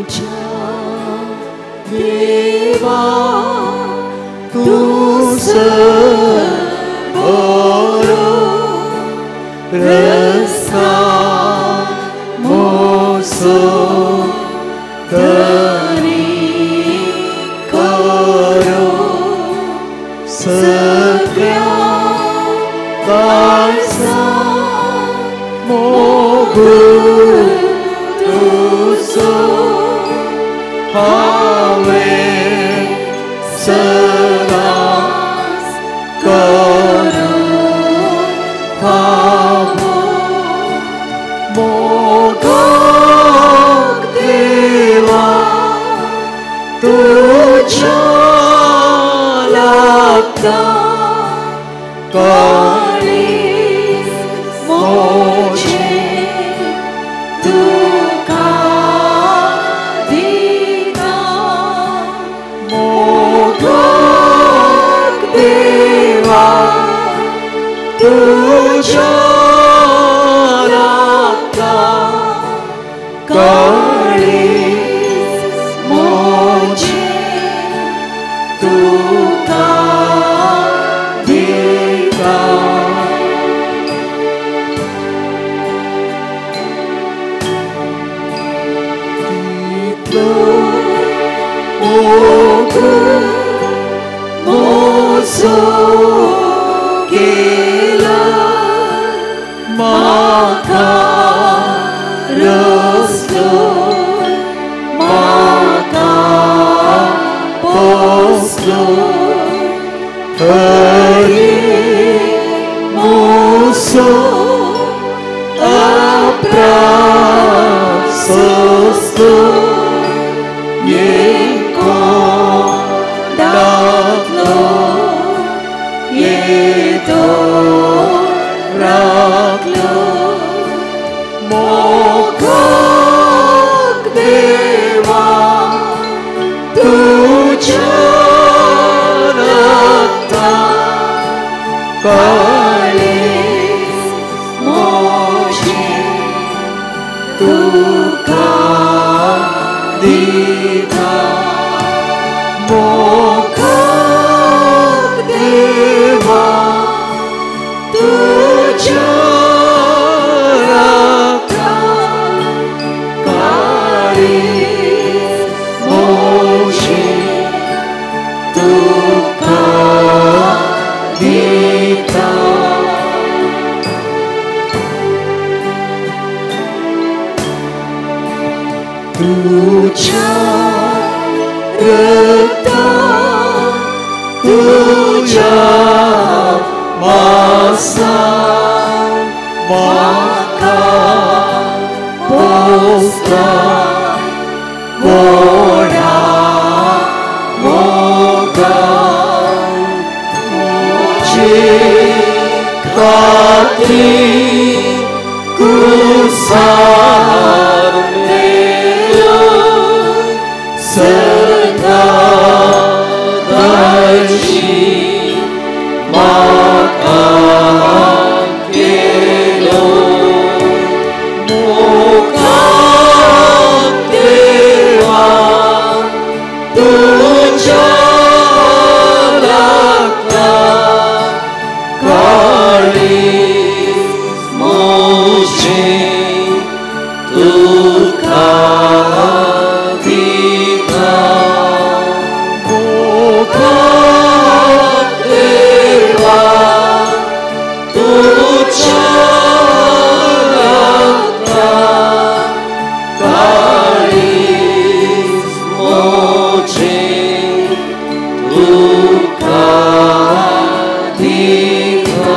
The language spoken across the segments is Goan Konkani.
आमच्या देवा तूं बरो रस्ता मोसो धनी करो सगळ्या काळजा मोगू तुजो हांवें सदांच करूं फावो मोगाक देवा तुज्या लागता काळीज मोजें तुका दिता मोगाक देवा तुज्या लागता काळीज मोजें तुका दिता. तितलो मोग मोजो केला म्हाका रसलो म्हाका पोसलो हरे मोसो अप्रासस्तो येकोंडातलो येदो राखलो मोगाक देवा तुज्या लागता काळीज मोजें तुका दिता मोगाक देवा तुज्या लागता काळीज मोजें तुका दिता. तुज्या रक्तान तुज्या मांसान म्हाका पोसला व्हडा मोगान म्हजे खातीर कुसार मेलो सदां दाशी म्हाका केलो मोगाक देवा तुज्या लागता काळीज मोजें तुका दिता मोगाक देवा तुज्या लागता काळीज मोजें तुका दिता.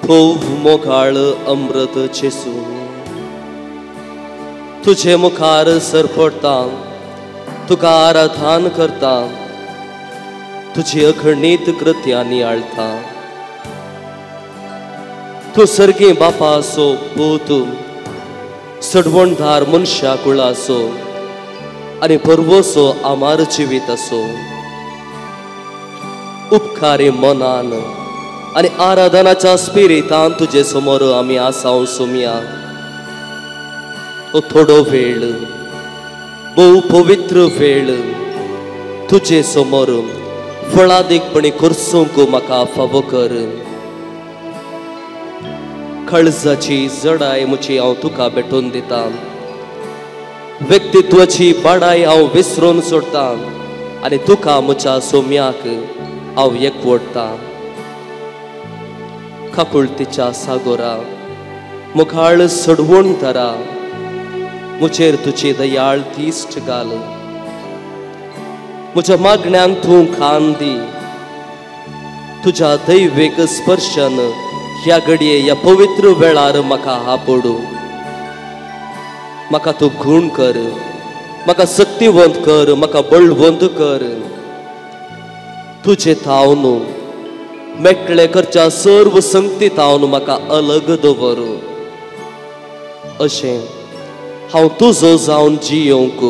खूब मोगाळ अमृत जेजू तुझे मुखार सरपडटा तुका आराधन करता तुजी अखंडीत कृत्या नियाळता. तूं सर्गी बापाचो पूत सडवणदार मनशा कुळाचो आनी परवसो आमार जिवीत आसो. उपकारी मनान आनी आराधनाच्या स्पिरितान तुजे समोर आमी आसा सोमया. हो थोडो वेळ भोव पवित्र वेळ तुजे समोर फळादीकपणी करसूंक म्हाका फावो कर. काळजाची जडाय म्हजी हांव तुका भेटोवन दिता. व्यक्तित्वाची बाडाय हांव विसरून सोडटा आनी तुका म्हज्या सोम्याक हांव एकवटता. काकुळतीच्या सागोरा मुखाळ सडवण धरा म्हजेर तुजी दयाळ दिश्ट घाल. म्हज्या मागण्यांक तूं खान दी. तुज्या दैवीक स्पर्शन ह्या घडये ह्या पवित्र वेळार म्हाका आपोडू. म्हाका तूं गूण कर, म्हाका शक्तिवंत कर, म्हाका बळवंत कर. तुजे थावन मेकळे करच्या सर्व संगती थावन म्हाका अलग दवर. अशें हांव तुजो जावन जियोवंक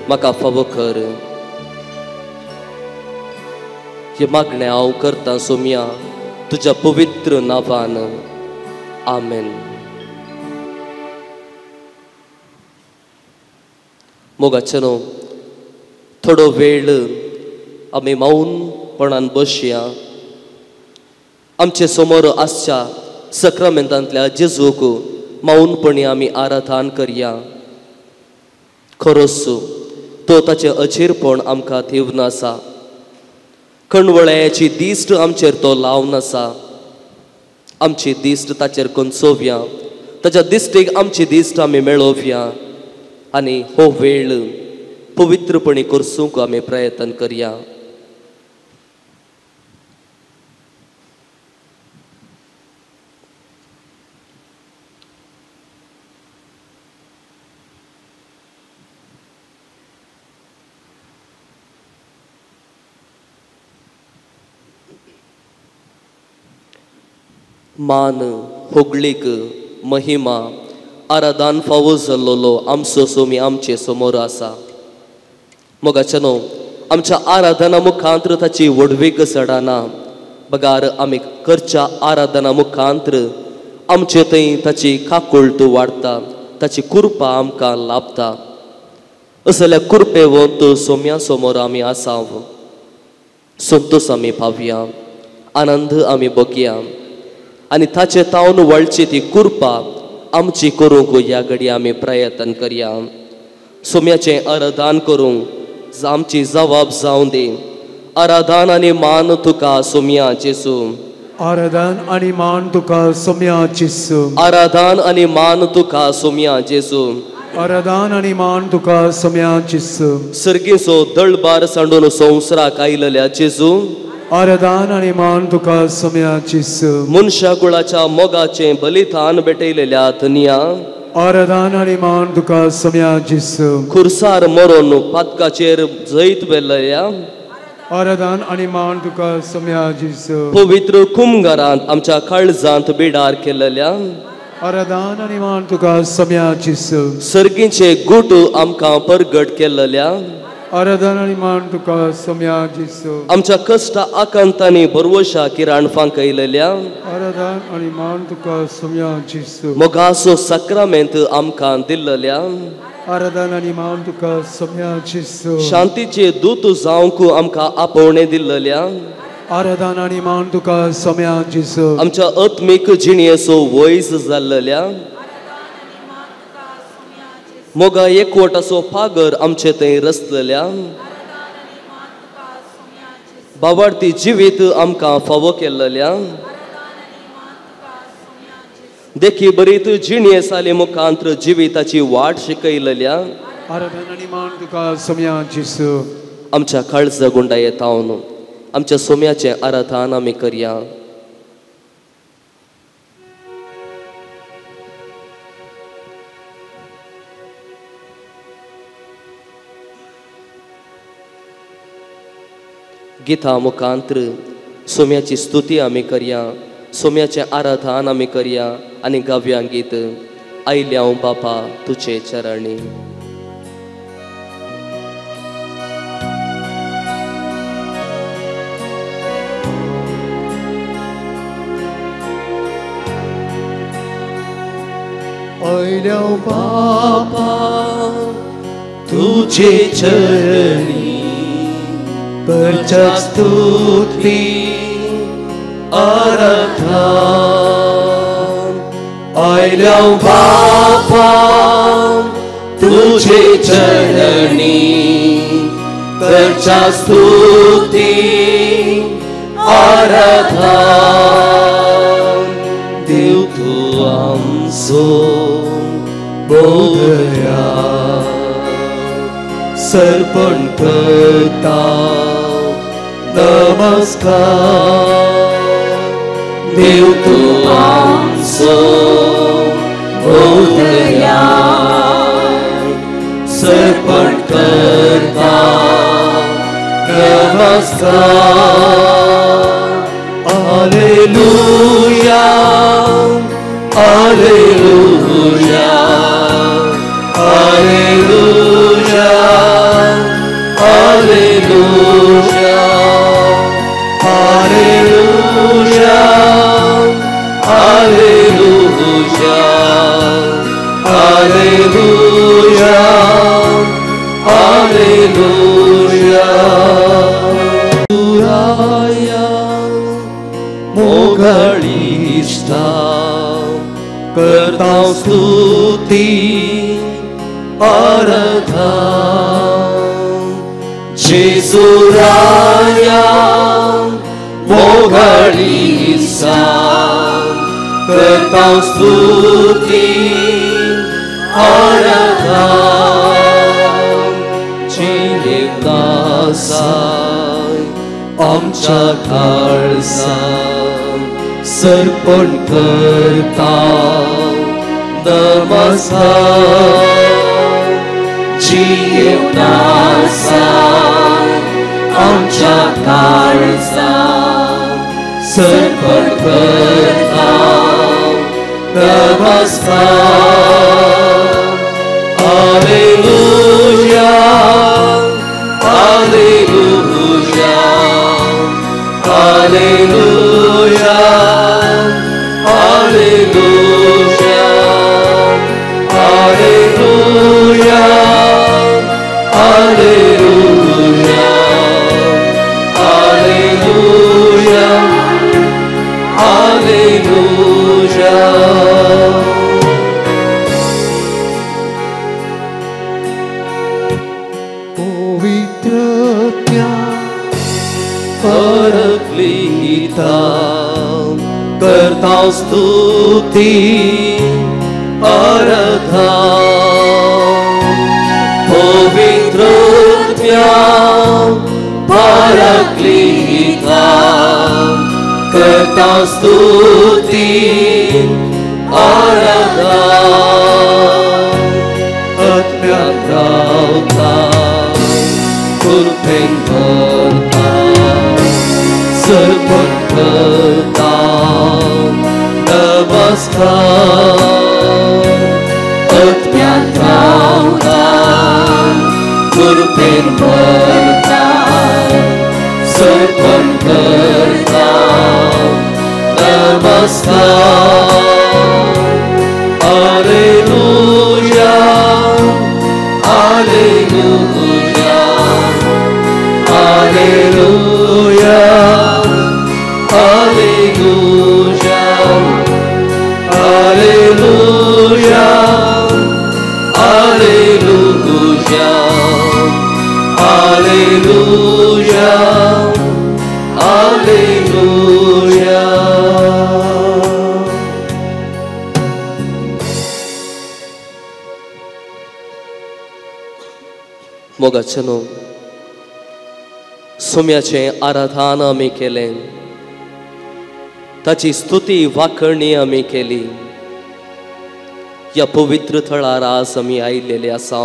म्हाका फावो कर. हें मागणें हांव करतां सोम्या तुज्या पवित्र नांवान. आमेन. मोगाचे न्हू थोडो वेळ आमी मौनपणान बसया. आमचे समोर आसच्या सक्रामेंतांतल्या जेजूक मौनपणी आमी आराधन करया. खरोच तो ताचें अचेरपण आमकां दिवन आसा. कणवळ्याची दिश्ट आमचेर तो लावन आसा. आमची दिश्ट ताचेर कोनसोवया, ताच्या दिश्टीक आमची दिश्ट आमी मेळोवया आनी हो वेळ पवित्रपणी करसूंक आमी प्रयत्न करया. मान होगळीक महिमा आराधान फावो जाल्लो आमचो सोमी आमचे समोर आसा. मोगाचे न्हू आमच्या आराधना मुखांत्र ताची व्हडवीक चडना, बगार आमी करच्या आराधना मुखांत्र आमचे थंय ताची काकुळट वाडटा, ताची कृपा आमकां लाभता. असल्या कृपेवंत सोम्या समोर आमी आसा. संतोश आमी पावया, आनंद आमी बगया आनी ताचे तावन वळची ती कृपा आमची करूंक ह्या घडये आमी प्रयत्न करया. सोम्याचें आराधन करूंक आमची जबाब जावं दी. आराधन आनी मान तुका सोम्या जेसू. आराधन आनी मान तुका सोम्या जेसू. आराधन आनी मान तुका सोम्या जेसू. आराधन आनी मान तुका सोम्या जेसू. सर्गीचो दळबार सांडून संवसाराक आयिल्ल्या जेजू. आराधन आनी मान तुका सोम्या जेसू. मनशा कुळाच्या मोगाचें बलिदान भेटयलेल्या धनिया. आराधन आनी मान तुका सोम्या जेसू. खुर्सार मरोन पातकाचेर जैत व्हेल्ल्या. आराधन आनी मान तुका सोम्या जेसू. पवित्र कुमगारांत आमच्या काळजांत बिडार केलेल्या. आराधन आनी मान तुका सोम्या जेसू. सर्गीचे गुट आमकां परगट केलेल्या. आराधन आनी मान तुका सोम्या जेसू. आमच्या कश्ट आकांतांनी भरवशा किराण फांकयलेल्या. आराधन आनी मान तुका सोम्या जेसू. मोगाचो साक्रामेंत आमकां दिल्लल्या. आराधन आनी मान तुका सोम्या जेसू. शांतीचे दूत जावंक आमकां आपोवणें दिल्लल्या. आराधन आनी मान तुका सोम्या जेसू. आमच्या आत्मीक जिणेचो वयज जाल्लल्या. मोगा एकवटाचो पागर आमचे थंय रचलेल्या. बाबार्थी जिवीत आमकां फावो केल्लल्या. देखी बरीत जिणे साली मुखांत्र जिविताची वाट शिकयलेल्या. आराधन आनी मान तुका सोम्या जेसू. आमच्या काळजा गुंडाये तावन आमच्या सोम्याचें आराधन आमी करया. गिता मुखांत्र सोम्याची स्तुती आमी करया, सोम्याचें आराधन आमी करया आनी गावया गीत आयल्या हांव बापा तुजे चरणी. आयल्या बापा तुझे चरणी करच्या स्तुती आराधना. आयल्या बापा तुझे चरणी करच्या स्तुती आराधना. देव तूं आमचो बोधया सर्पण करता नमस्कार. देव तूं आमचो बोधया सर्पण करता नमस्कार. Hallelujah, hallelujah, hallelujah, hallelujah, hallelujah, hallelujah, hallelujah, hallelujah. तुराया मोगळिष्ठा करता स्तुती आराधना. जेसुराया मोगळिष्ठा करता स्तुती आराधना. जिवनासाय आमच्या काळजान सर्पण करता नमस्कार. जिवनासाय आमच्या काळजान सर्पण करता नमस्कार. Hallelujah, hallelujah, hallelujah, hallelujah, hallelujah, hallelujah, hallelujah, hallelujah. पवित्रत्या परक्लिता करता स्तुती आराधना. पवित्रत्या परक्लिता करता स्तुती आराधना. आत्म्यात रावता कृपेन भरता सर्पण करता नमस्कार. आत्म्यात रावता कृपेन भरता सर्पण करता नमस्कार. Hallelujah, hallelujah, hallelujah, hallelujah, hallelujah, hallelujah, hallelujah, hallelujah. मोगाचें सोम्याचें आराधन आमी केलें, ताची स्तुती वाखणी आमी केली. ह्या पवित्र थळार आज आमी आयिल्ले आसा.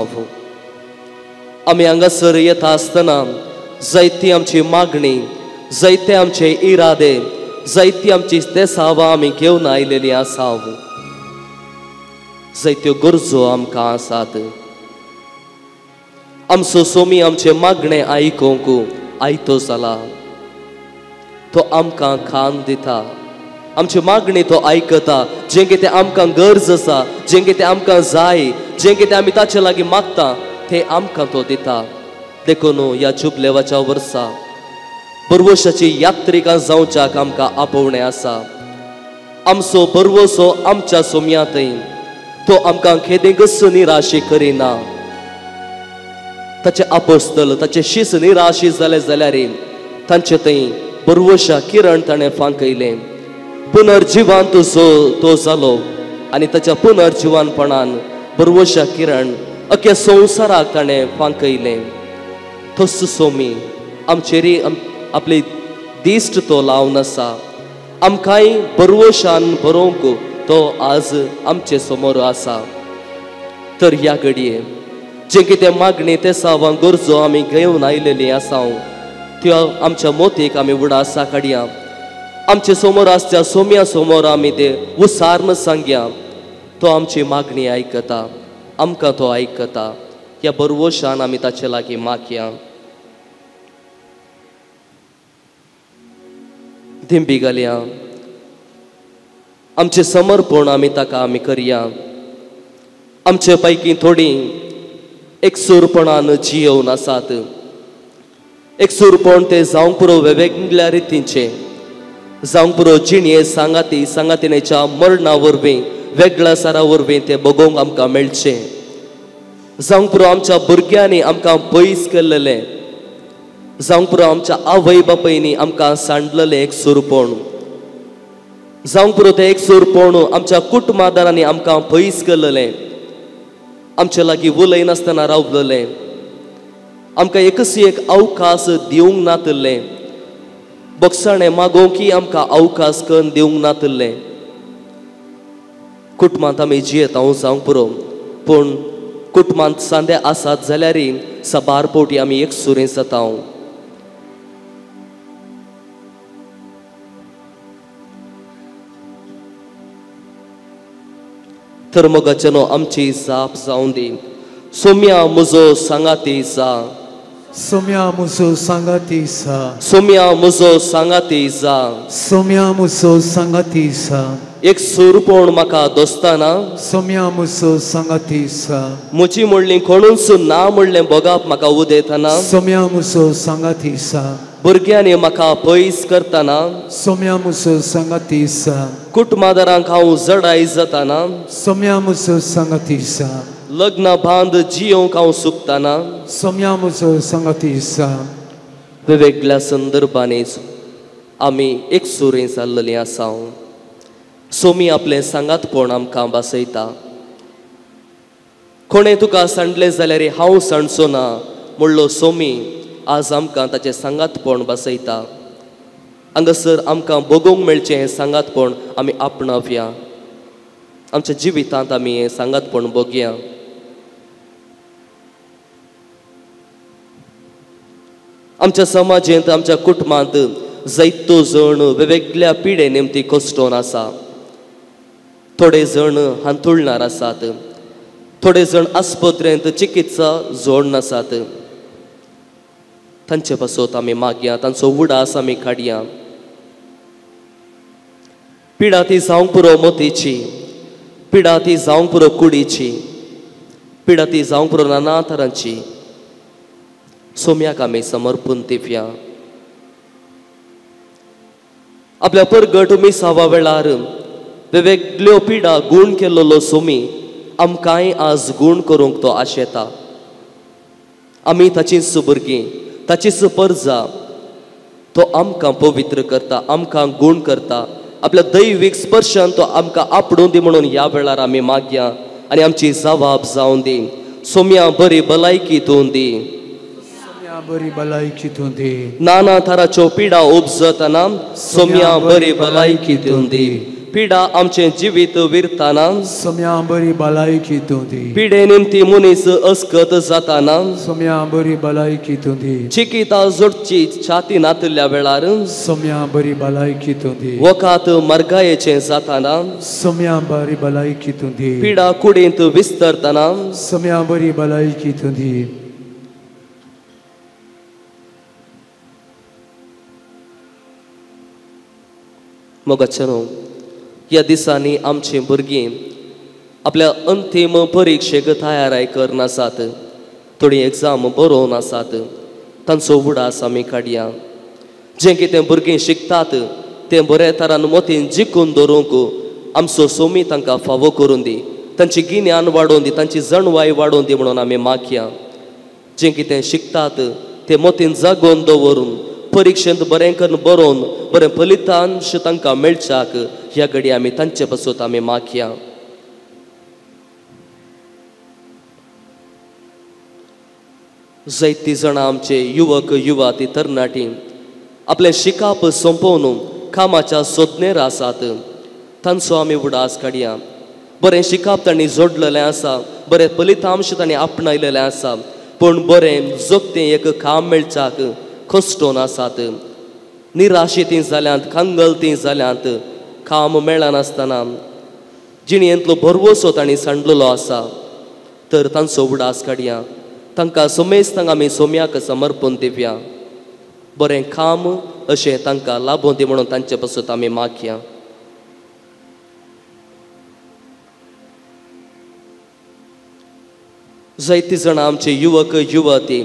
आमी हांगासर येता आसतना जायती आमची मागणी, जायते आमचे इरादे, जायती आमची देसावां आमी घेवन आयिल्ली आसा. जायत्यो गरजो आमकां आसात. आमचो सोमी आमचे मागणे आयकूंक आयतो जाला. तो आमकां खान दिता. आमची मागणी तो आयकता. जें कितें आमकां गरज आसा, जें कितें आमकां जाय, जें कितें आमी ताचे लागीं मागता तें आमकां तो दिता. देखून ह्या जुबलेवाच्या वर्सा बरवशाची यात्रिकां जावच्याक आमकां आपोवणें आसा. आमचो बरवसो आमच्या सोम्यांतय तो आमकां खेदेंकच निराशी करिना. ताचे आपोस्तल ताचे शीस निराशी जाले जाल्यार तांचे थंय बरवशा किरण ताणें फांकयलें. पुनर्जिवान जो तो जालो आनी ताच्या पुनर्जिवानपणान बरवशा किरण अख्या संवसाराक ताणें फांकयलें. तस सोमी आमचेर आपली दिश्ट तो लावन आसा. आमकांय बरवशान बरोवंक तो आज आमचे समोर आसा. तर ह्या घडये जें कितें मागणी ते सावां गरजो आमी घेवन आयलेली आसा त्यो आमच्या मोतीक आमी उडासा काडया. आमचे समोर आसच्या सोम्या समोर आमी ते उसार्न सांगया. तो आमची मागणी आयकता, आमकां तो आयकता. ह्या बरवशान आमी ताचे लागीं मागया. दिंबी घालया, आमचें समर्पण आमी ताका आमी करया. आमचे पैकी थोडीं एकसूरपणान जियोवन आसात. एकसूरपण तें जावंक पुरो वेगवेगळ्या रितींचें, जावंक पुरो जिणये सांगाती सांगातिणेच्या मरणा वरवीं, वेगळ्या सारा वरवीं तें बगोवंक आमकां मेळचें. जावंक पुरो आमच्या भुरग्यांनी आमकां पयस केल्लें, जावंक पुरो आमच्या आवय बापायनी आमकां सांडलेलें एकसूरपण, जावंक पुरो तें एकसूरपण आमच्या कुटुंबादारांनी आमकां पयस केल्लें, आमचे लागीं उलयनासतना रावलेलें, आमकां एकच एक अवकाश दिवंक नातिल्लें, बक्षाणें मागोवंक आमकां अवकाश करून दिवंक नातिल्लें. कुटुंबांत आमी जियेता जावंक पुरो, पूण कुटुंबांत सांदे आसात जाल्यार साबार पावटी आमी एकसुरें जाता. तर मोगाच्यानो आमची जाप जावन दी. सोम्या म्हजो सांगाती जा, सोम्या म्हजो सांगाती जा, सोम्या म्हजो सांगाती जा, सोम्या म्हजो सांगाती जा. एक सुरपण म्हाका दोस्ताना, सोम्या म्हजो सांगाती जा. म्हजी म्हणली कोणूच ना म्हणलें भोगाप म्हाका उदयतना, सोम्या म्हजो सांगाती जा. भुरग्यांनी म्हाका पयस करतना, सोम्या म्हजो सांगाती जा. कुटुंबादारांक हांव जडाय जातना, सोम्या म्हजो सांगाती जा. लग्न बांद जियोवंक हांव सुकतना, सोम्या म्हजो सांगाती जा. वेगवेगळ्या संदर्भांनी आमी एकसुरें जाल्लेलीं आसा. सोमी आपलें सांगातपण आमकां भासयता. कोणें तुका सांडलें जाल्यार हांव सांडचो ना म्हणलो सोमी आज आमकां ताचें सांगातपण भासयता. हांगासर आमकां भोगोवंक मेळचें हें सांगातपण आमी आपणावया. आमच्या जिवितांत आमी हें सांगातपण भोगया. आमच्या समाजेंत आमच्या कुटुंबांत जायतो जण वेगवेगळ्या पिडे निमती कश्टोन आसा. थोडे जण हांतुळणार आसात, थोडे जण आस्पत्रेंत चिकित्सा जोडून आसात. तांचे पासत आमी मागया, तांचो उडास आमी काडया. पिडा ती जावंक पुरो मोतीची, पिडा ती जावंक पुरो कुडीची, पिडा ती जावंक पुरो नाना तरांची. सोम्याक आमी समर्पून दिवया. आपल्या परगट मिसावा वेळार वेगवेगळ्यो पिडा गूण केल्लो सोमी आमकांय आज गूण करूंक तो आशेता. आमी ताचीच भुरगीं, ताचीच परजा. तो आमकां पवित्र करता, आमकां गूण करता. आपल्या दैवीक स्पर्शान तो आमकां आपडून दी म्हणून ह्या वेळार आमी मागया आनी आमची जबाब जावन दी. सोम्या बरी भलायकी तूं दी, सोम्या बरी भलायकी तूं दी. नाना थराच्यो पिडा उपजतना सोम्या बरी भलायकी तूं दी. पिडा आमचें जिवीत विरतना सोम्या बरी भलायकी तूं दी. पिडे निमती मनीस अस्कत जाताना सोम्या बरी भलायकी तूं दी. चिकिता जोडची छाती नातिल्ल्या वेळार सोम्या बरी भलायकी तूं दी. वखात मर्गायेचें जाताना सोम्या बरी भलायकी तूं दी. पिडा कुडींत विस्तरतना सोम्या बरी भलायकी तूं दी. मोगाच्यानो, ह्या दिसांनी आमची भुरगीं आपल्या अंतीम परिक्षेक तयाराय करून आसात, थोडी एग्जाम बरोवन आसात. तांचो उडास आमी काडया. जें कितें भुरगीं शिकतात तें बऱ्या तरान मोतीन जिखून दवरूंक आमचो सोमी तांकां फावो करून दी, तांची गिन्यान वाडोवन दी, तांची जणवाय वाडोवन दी म्हणून आमी मागया. जें कितें शिकतात तें मोतीन जागोवन दवरून परिक्षेंत बरें करून बरोवन बरें फलितांश तांकां मेळच्याक ह्या घडी आमी तांचे पासून आमी मागया. जायतीं जाणां आमचे युवक युवाती तरणाटी आपलें शिकाप सोंपोवन कामाच्या सोदनेर आसात. तांचो आमी उडास काडया. बरें शिकाप तांणी जोडलेलें आसा, बरें फलितांश तांणी आपणायलेलें आसा, पूण बरें जोगतें एक काम मेळच्याक कश्टोन आसात. निराशी तीं जाल्यांत, कांगल तीं जाल्यांत, काम मेळनासतना जिणेंतलो भरवसो तांणी सांडलेलो आसा. तर तांचो उडास काडया. तांकां समेस्तांक आमी सोम्याक समर्पण दिवया. बरें काम अशें तांकां लाभोवन दी म्हणून तांचे पासून आमी मागया. जायतीं जाणां आमचे युवक युवती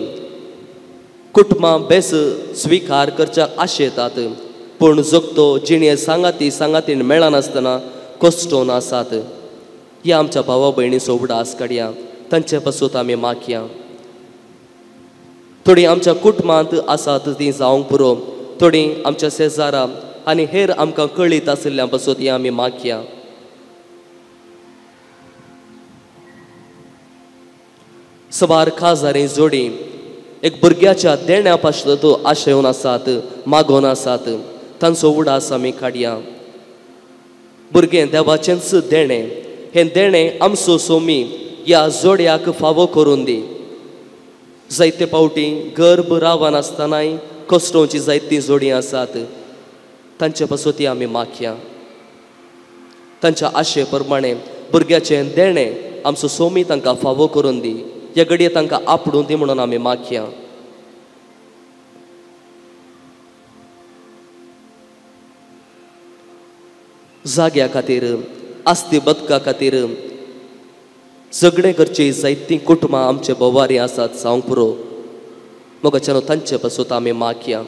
कुटुंबां बेस स्विकार करच्याक आशेतात, पूण जगतो जिणे सांगाती सांगातीन मेळनासतना कश्टोन आसात. ह्या आमच्या भावा भयणीचो उडास काडया. तांचे पासून आमी मागया. थोडीं आमच्या कुटुंबांत आसात तीं जावंक पुरो, थोडीं आमच्या शेजारा आनी हेर आमकां कळीत आशिल्ल्या पासून ती आमी मागया. सवार खाजारी जोडी एक भुरग्याच्या देण्या पासून तो आशेवन आसात, मागोवन आसात. तांचो उडास आमी काडया. भुरगें देवाचेंच देणें, हें देणें आमचो सोमी ह्या जोड्याक फावो करून दी. जायते फावटी गर्भ रावनासतनाय कश्टोवची जायतीं जोडीं आसात. तांचे पासून ती आमी मागया. तांच्या आशे प्रमाणे भुरग्याचें देणें आमचो सोमी तांकां फावो करून दी. ह्या घडये तांकां आपडून दी म्हणून आमी मागया. जाग्या खातीर, आस्ती बदका खातीर झगडें करची जायतीं कुटुंबां आमचे बोवारी आसात जावंक पुरो. मोगाच्यानो तांचे पासून आमी मागया.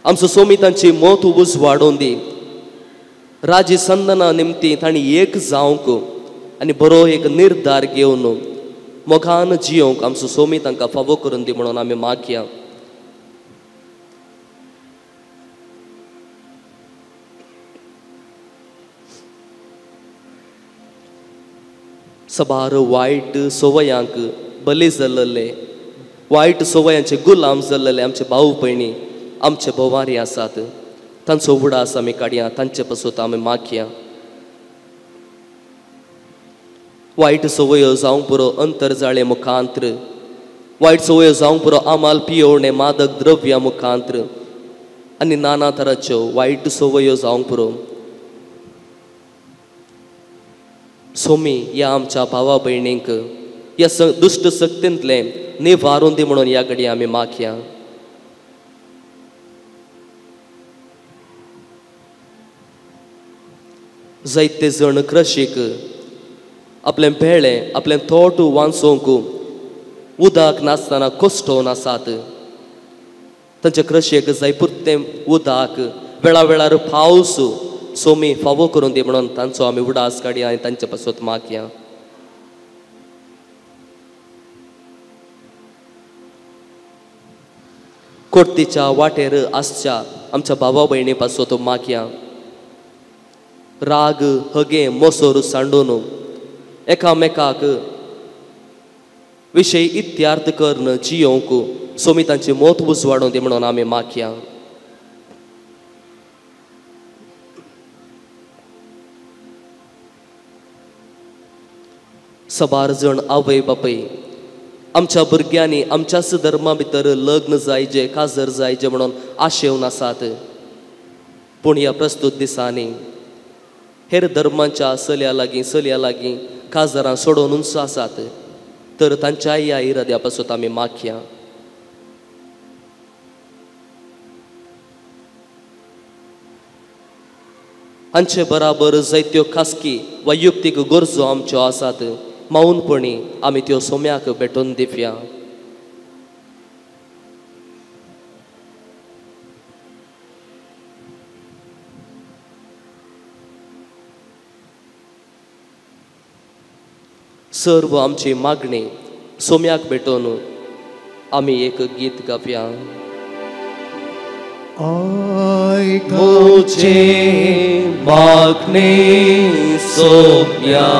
आमचो सोमी तांची मत उजवाडोवन दी. राजी संदना निमती तांणी एक जावंक आनी बरो एक निर्धार घेवन मोगान जियोंक आमचो सोमी तांकां फावो करून दी म्हणून आमी मागया. सबार वायट संवयांक बली जाल्ले, वायट संवयांचे गुलाम जाल्ले आमचे भाव भयणी आमचे भोवारी आसात. तांचो उडास आमी काडया. तांचे पासून आमी मागया. वायट संवयो जावंक पुरो अंतरजाळे मुखांत्र, वायट संवयो जावंक पुरो आमाल पियोवणे मादक द्रव्या मुखांत्र आनी नाना तराच्यो वायट संवयो जावंक पुरो. सोमी ह्या आमच्या भावा भयणींक ह्या दुश्ट शक्तींतलें निवारून दी म्हणून ह्या घडये आमी मागया. जायते जण क्रशीक आपलें भेळें आपलें थोट वांचोवंक उदक नासतना कश्टोवन आसात. तांचे क्रशीक जाय पुरतें उदक वेळा वेळार पावस सोमी फावो करून दी म्हणून तांचो आमी उडास काडया आनी तांचे पासून मागया. कोर्तीच्या वाटेर आसच्या आमच्या भावा भयणी पासून मागया. राग हगे मोसोर सांडून एकामेकाक विशय इत्यार्थ करून जियोवंक सोमी तांची मत उजवाडून दी म्हणून आमी मागया. सबार जण आवय बापय आमच्या भुरग्यांनी आमच्याच धर्मा भितर लग्न जायचे काजर जायचे म्हणून आशेवन आसात. पूण ह्या प्रस्तुत दिसांनी हेर धर्मांच्या चलया लागीं चलया लागीं काजरां सोडोवनूच आसात. तर तांच्या ह्या इराद्या पासून आमी मागया. हांचे बराबर जायत्यो खासगी वैयक्तीक गरजो आमच्यो आसात, मावनपणी आमी त्यो सोम्याक भेटोवन दिवया. सर्व आमची मागणी सोम्याक भेटोवन आमी एक गीत गावया. मुझे मागणी सोम्या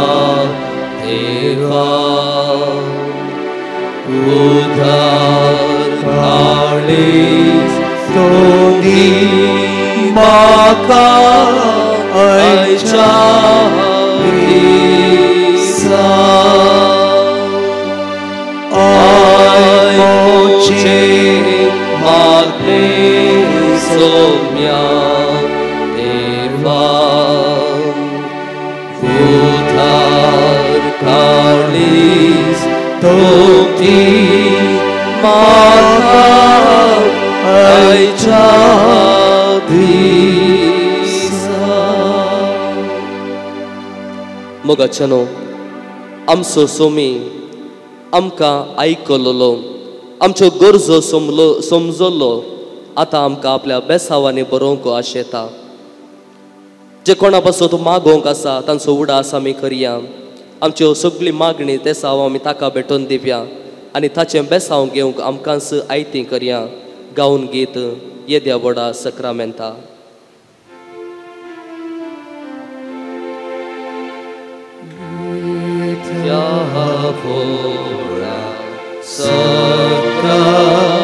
देवा, उदार काळीज तोंडी म्हाका आयच्या दिसा. मुझे मागणे सोम्या देवा, उदार काळीज तोंडी म्हाका आयच्या दिसा. मोगाच्यानो, आमचो सोमी आमकां आयकलोलो, आमच्यो गरजो समजलो, आतां आमकां आपल्या बेसावांनी बरोवंक आशेता. जे कोणा पासत मागोवंक आसा तांचो उडास आमी करया. आमच्यो सगळी मागणी ते साव आमी ताका भेटोवन दिवया आनी ताचें बेसांव घेवंक आमकांच आयती करया. गावन गीत येद्या व्हडा सक्रामेंता.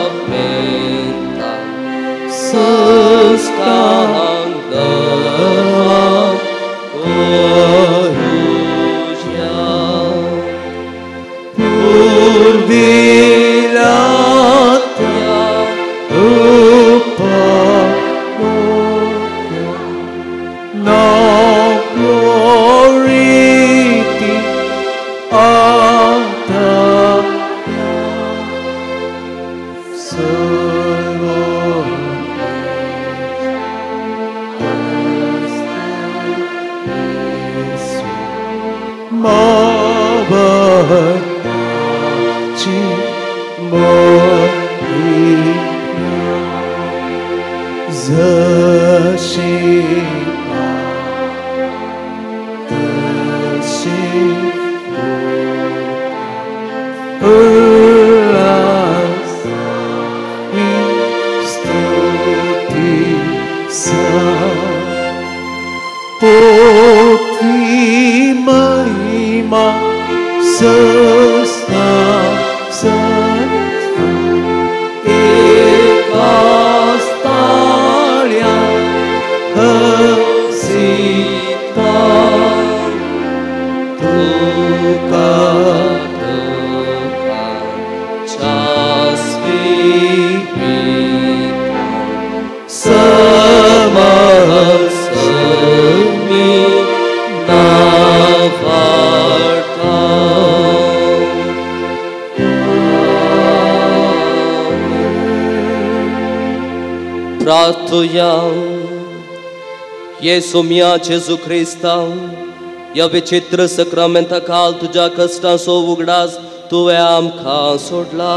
सक्रामेंता सस्तांग करुया पुर्विल्ल्या उपमोक्या नवप्रोरीती आतां सर्व मावताची मोहिना जशी तशी उल्हास स्तुती सा पोथी महिमा सस्ता सस्ता एकास्ताळ्या हसीता तुका तुका चास्वी पिता समसमी नावार्ता. प्रार्थुया. ये सोम्या जेजू क्रिस्ता, ह्या विचित्र सक्रामेंता काल तुज्या कश्टांचो उगडास तुवें आमकां सोडला.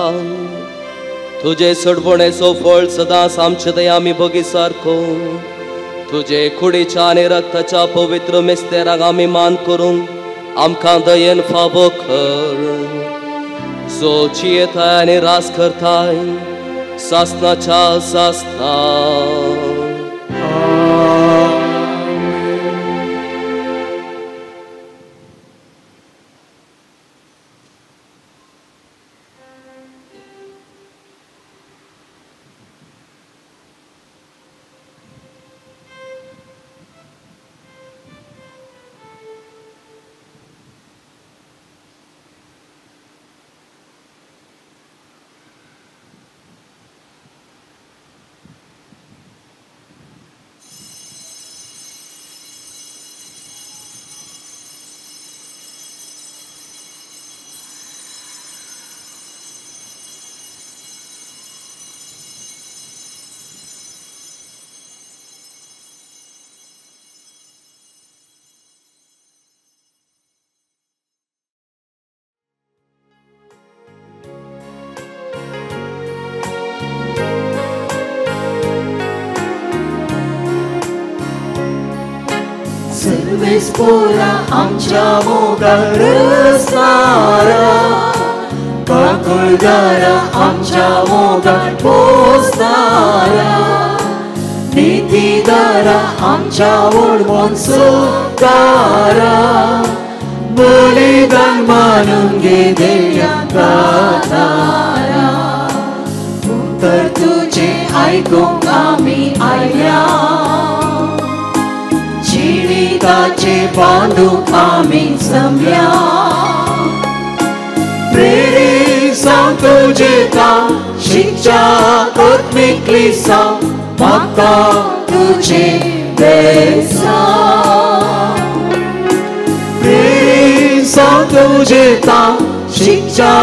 तुजे सडवणेचो फळ सदांच आमचे दया आमी भोगी सारको. तुजे कुडीच्या आनी रक्ताच्या पवित्र मिस्तेराक आमी मान करूंक आमकां दयेन फावो कर. जो जियेताय आनी रास करताय सासनाच्या सासना. सर्वेस पोरा आमच्या मोगार रसनारा काकुळदारा आमच्या मोगार पोसनारा नितीदारा आमच्या व्हड मनसुदारा बलिदान मानून घे देण्या दातारा तर तुझे आयकूंक आमी आयल्या जिविताचे बांदूंक आमी जमल्या प्रेरीत जावं तुजें काम शिकच्या आत्मीक लिसांव मागता तुजें बेसांव प्रेरीत जावं तुजें काम शिकच्या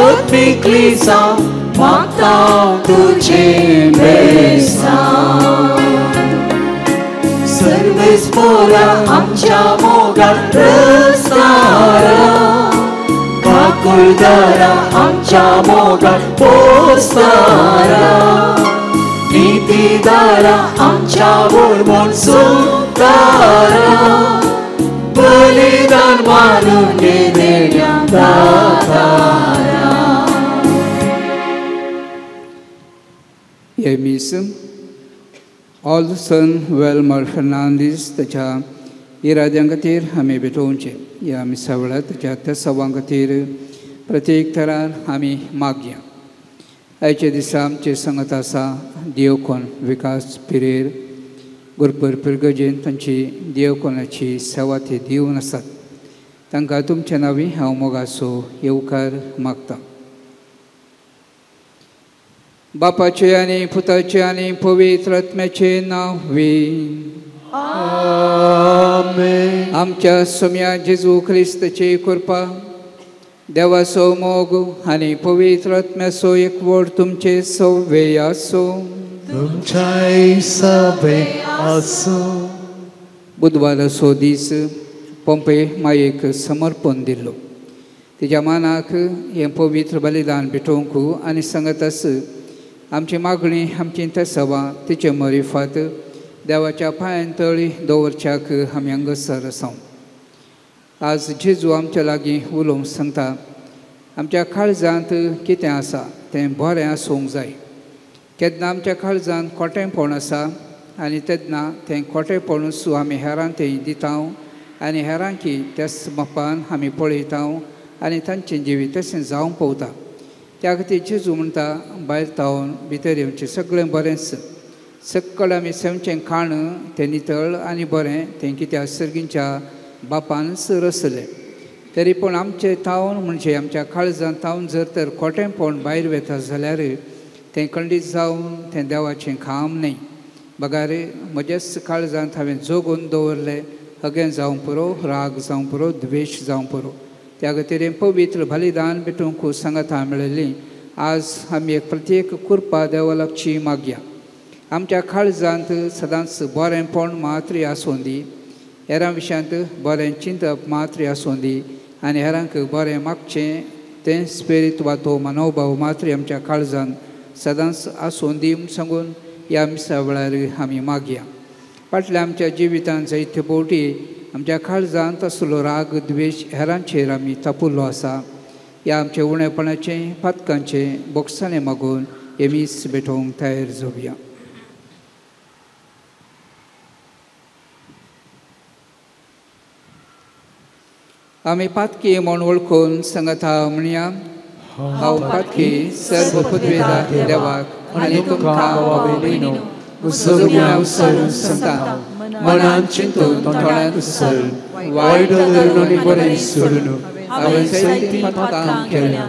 आत्मीक लिसांव मागता तुजें बेसांव सर्वेस पोरा आमच्या मोगार रसनारा काकुळदारा आमच्या मोगार पोसनारा नितीदारा आमच्या व्हड मनसुदारा बलिदान मानून घे देण्या दातारा. हे मीस ऑलसन वेलमर फर्नांडीस ताच्या इराद्यां खातीर आमी भेटोवचें. ह्या मिसा वेळार ताच्या तेसावां खातीर प्रत्येक तरान आमी मागया. आयच्या दिसा आमचे संगत आसा देवकोन विकास पिरेर गुरपर पिरगजेन तांची देवकोनाची सेवा ते दिवन आसात. तांकां तुमच्या नांवी हांव मोगाचो येवकार मागता. बापाचे आनी पुताचे आनी पवित्र आत्म्याचे नांव वी आमेन. आमच्या सोम्या जेजू क्रिस्ताची कृपा देवाचो मोग आनी पवित्र आत्म्याचो एकवट तुमचे सवे आसूं. तुमच्याय सवे आसूं. बुधवाराचो दीस पोंपे मायेक समर्पण दिल्लो. तिच्या मानाक हें पवित्र बलिदान भेटोवंक आनी सांगतास आमची मागणी आमची तेसवां तिचे मरिफात देवाच्या पांयान तळी दवरच्याक आमी हांगासर आसा. आज जेजू आमच्या लागीं उलोवंक सांगता आमच्या काळजांत कितें आसा तें बरें आसूंक जाय. केन्ना आमच्या काळजांत खोटेंपण आसा आनी तेन्ना तें खोटेंपणूच आमी हेरांक तें दिता आनी हेरांकी त्याच मापान आमी पळयता आनी तांचें जिवीत तशें जावंक पवता. त्या खातीर जेजू म्हणटा भायर तावन भितर येवचें सगळें बरेंच सकल आमी सेवचें खाण तें नितळ आनी बरें तें कित्याक सर्गींच्या बापानच रसलें. तरी पूण आमचें तावन म्हणजे आमच्या काळजांत तावन जर तर खोटेंपण भायर वता जाल्यार तें खंडीत जावन तें देवाचें काम न्हय. बगार म्हज्याच काळजांत हांवें जोगून दवरलें अगें जावं पुरो राग जावं पुरो द्वेश जावं पुरो. त्या खातीर हें पवित्र बलिदान भेटूंक सांगाता मेळिल्ली आज आमी एक प्रत्येक कृपा देवा लागची मागया. आमच्या काळजांत सदांच बरेंपण मात्र आसूं दी हेरां विशयांत बरें चिंतप मात्र आसूं दी आनी हेरांक बरें मागचें तें स्पिरीत वा तो मनोभाव मात्र आमच्या काळजांत सदांच आसूं दी म्हूण सांगून ह्या मिसा वेळार आमी मागया. फाटल्या आमच्या जिवितांत जायते फावटी आमच्या काळजांत आसलो राग द्वेश हेरांचेर आमी तापुल्लो आसा. ह्या आमच्या उणेपणाचें पातकांचें बोगसाणें मागून हें मीस भेटोवंक तयार जावया. आमी पातकी म्हूण वळखून सांगता म्हणया हांव पातकी सर्व पदवेदार देवाक आनी तुमकां भावा सगळ्या सांगता मनान चिंतून तोंडान उसळून वायट धरून आनी बरें सोडून हांवें जायतीं पातकां केल्यां.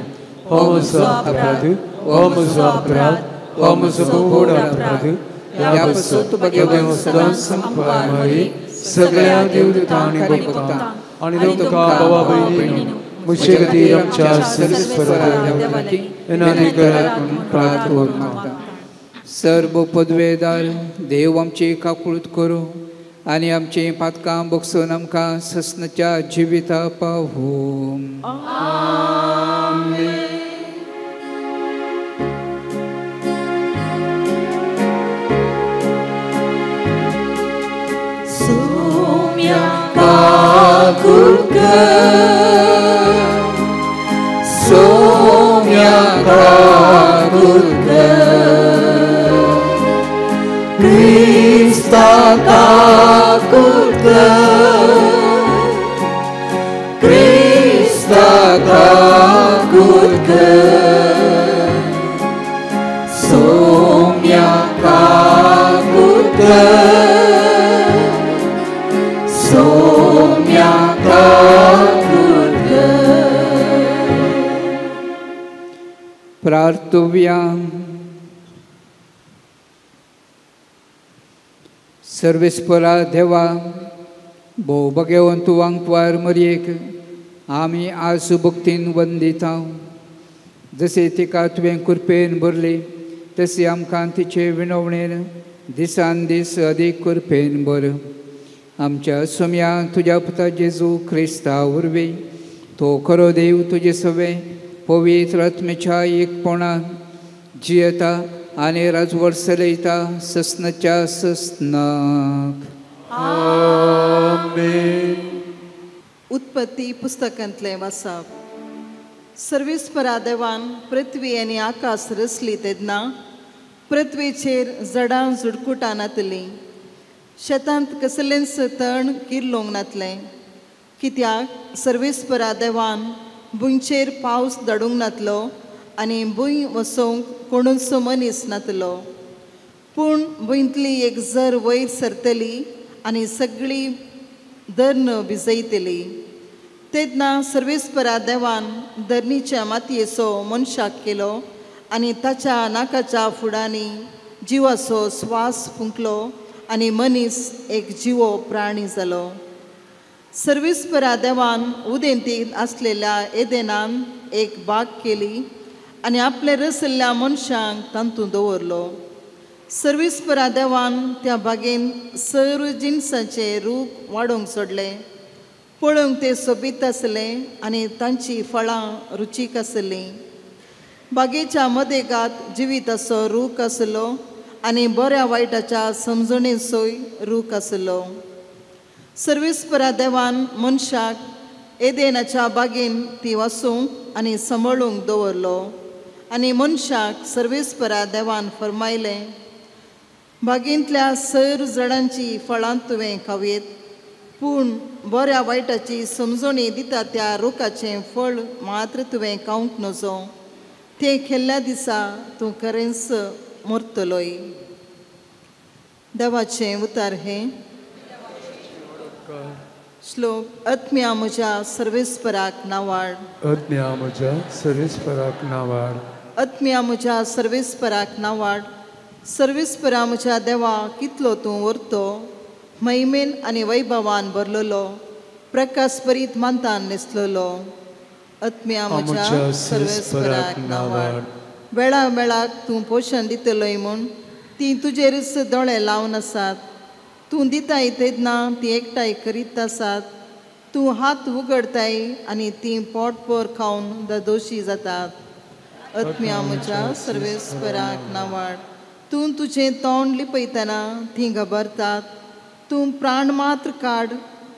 हो म्हजो अपराध, हो म्हजो अपराध, हो म्हजो व्हड अपराध. ह्या पासून भगवान सदांच संपाय सगळ्या देवदूतां आनी भक्तां आनी तुमकां भावा भयणींनो म्हजे खातीर आमच्या सर्वेस्परा देवाक विनंती करात म्हूण प्रार्थना मागता. सर्व पदवेदार देव आमची काकूळत करूं आनी आमचीं पातकां बोगसून आमकां ससनाच्या जिविता पावूं. आमेन. सुम्या कर, सोम्या काकूत कर, क्रिस्ता काकूत कर, क्रिस्ता काकूत कर, सोम्या काकूत कर, सोम्या काकूत कर. प्रार्थुया. सर्वेस्परा देवा, भोव भगेवन तूं आंकवार मरयेक आमी आज भक्तीन वंदिता. जशें तिका तुवें कृपेन भरली तशी आमकां तिचे विनवणेन दिसान दीस अदीक कृपेन भर. आमच्या सोम्या तुज्या पुता जेजू क्रिस्ता वरवीं तो खरो देव तुजे सवें पवित्र आत्म्याच्या एकपणान जियेता आनी राजवट चलयता ससनाच्या ससनाक. आमेन. उत्पत्ती पुस्तकांतलें वाचप. सर्वेस्परा देवान पृथ्वी आनी आकाश रचली तेन्ना पृथ्वीचेर जडां जुडकुटां नातलीं, शेतांत कसलेंच तण किरलोंक नातलें, कित्याक सर्वेस्परा देवान भुंयचेर पावस धाडूंक नातलो आनी भूंय वसोवंक कोणूच मनीस नातलो. पूण भुंयतली एक जर वयर सरतली आनी सगळी धर्ण भिजयतली. तेन्ना सर्वेस्परा देवान धरणीच्या मातयेचो मनशाक केलो आनी ताच्या नाकाच्या फुडांनी जिवाचो स्वास फुंकलो आनी मनीस एक जिवो प्राणी जालो. सर्वेस्परा देवान उदेंतीन आसलेल्या एदेनान एक बाग केली आनी आपले रसल्ल्या मनशांक तातूंत दवरलो. सर्वेस्परा देवान त्या बागेन सर्व जिनसांचे रूख वाडोवंक सोडले. पळोवंक ते सोबीत आसले आनी तांची फळां रुचीक आसलीं. बागेच्या मदेगात जिविताचो रूख आसलो आनी बऱ्या वायटाच्या समजणेचोय रूख आसलो. सर्वेस्परा देवान मनशाक एदेनाच्या बागेन ती वासूंक आनी सांबाळूंक दवरलो आनी मनशाक सर्वेस्परा देवान फर्मायलें, बागेंतल्या सर झाडांची फळां तुवें खावयेत, पूण बऱ्या वायटाची समजणी दिता त्या रुखाचें फळ मात्र तुवें खावंक नजो, तें खेल्ल्या दिसा तूं खरेंच मरतलोय. देवाचें उतार हें. श्लोक. आत्म्या म्हज्या सर्वेस्पराक नावाड, आत्म्या म्हज्या सर्वेस्पराक नावाड, आत्म्या म्हज्या सर्वेस्पराक नावाड. सर्वेस्परा म्हज्या देवा, कितलो तूं व्हरतो, महिमेन आनी वैभवान भरलेलो, प्रकाश परीत मानतान न्हेसलेलो. आत्म्या म्हज्या सर्वेस्पराक नावाड. वेळा वेळाक तूं पोशण दितलोय म्हूण तीं तुजेरच दोळे लावन आसात. तूं दिताय तेन्ना तीं एकठांय करीत आसात. तूं हात उगडताय आनी तीं पोटभर खावन ददोशी जातात. आत्म्या म्हज्या सर्वेस्पराक नावाड. तूं तुजें तोंड लिपयतना तीं घाबरतात. तूं प्राण मात्र काड,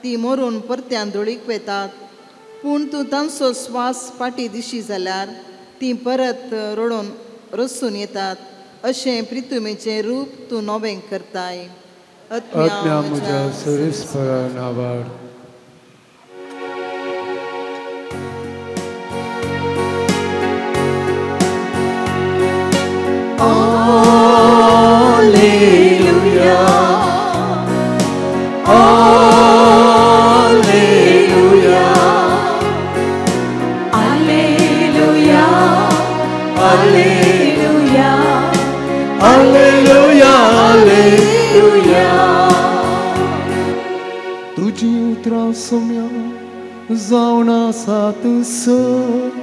तीं मरून परत्यान धुळीक वेतात. पूण तूं तांचो स्वास फाटी दिशी जाल्यार तीं परत रडून रसून येतात. अशें प्रितुमेचें रूप तूं नवें करताय. आत्म्या म्हज्या सर्वेस्परा नावाड. Alleluia, Alleluia, Alleluia, Alleluia, Alleluia, Alleluia. तुजी उतरां सोम्या जावन आसात सत,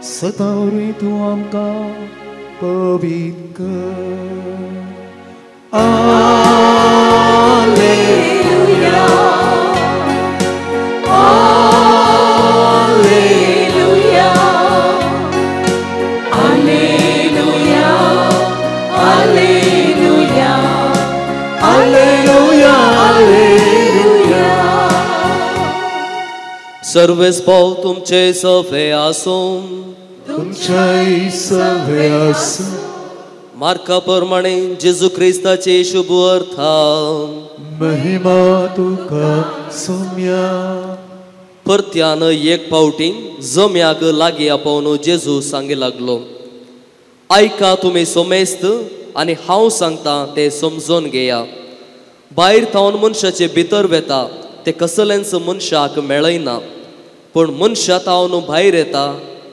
सतावरी तूं आमकां पवित्र कर. Alleluia, Alleluia, Alleluia, Alleluia, Alleluia, Alleluia. Sarves पाव तुमचे सवे आसूं तुमच्याय सवे आसूं. मार्का प्रमाणे जेजू क्रिस्ताचे शुभ अर्था. महिमा तुका सोम्या. परत्यान एक पावटी जम्याक लागीं आपोवन जेजू सांगी लागलो, आयका तुमी सोमेस्त आनी हांव सांगता तें समजून घेया. भायर थावन मनशाचे भितर वेता तें कसलेंच मनशाक मेळयना, पूण मनशा थावन भायर येता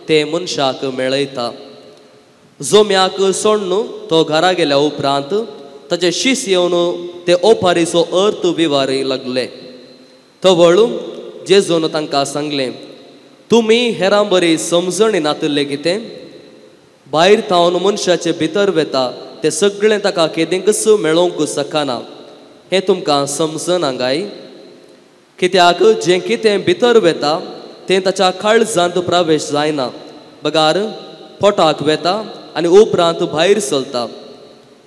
तें मनशाक मेळयता. जोम्याक सोडून तो घरा गेल्या उपरांत ताचे शीस येवन ते ओपारीचो अर्थ विवारी लागले. तवळ जेजून तांकां सांगलें, तुमी हेरां बरी समजणी नातिल्लें कितें? भायर थावन मनशाचे भितर वेता तें सगळें ताका केदेंकच मेळोवंक शकना, हें तुमकां समजना काय? कित्याक जें कितें भितर वेता तें ताच्या काळजांत प्रवेश जायना, बगार पोटाक वेता आनी उपरांत भायर चलता.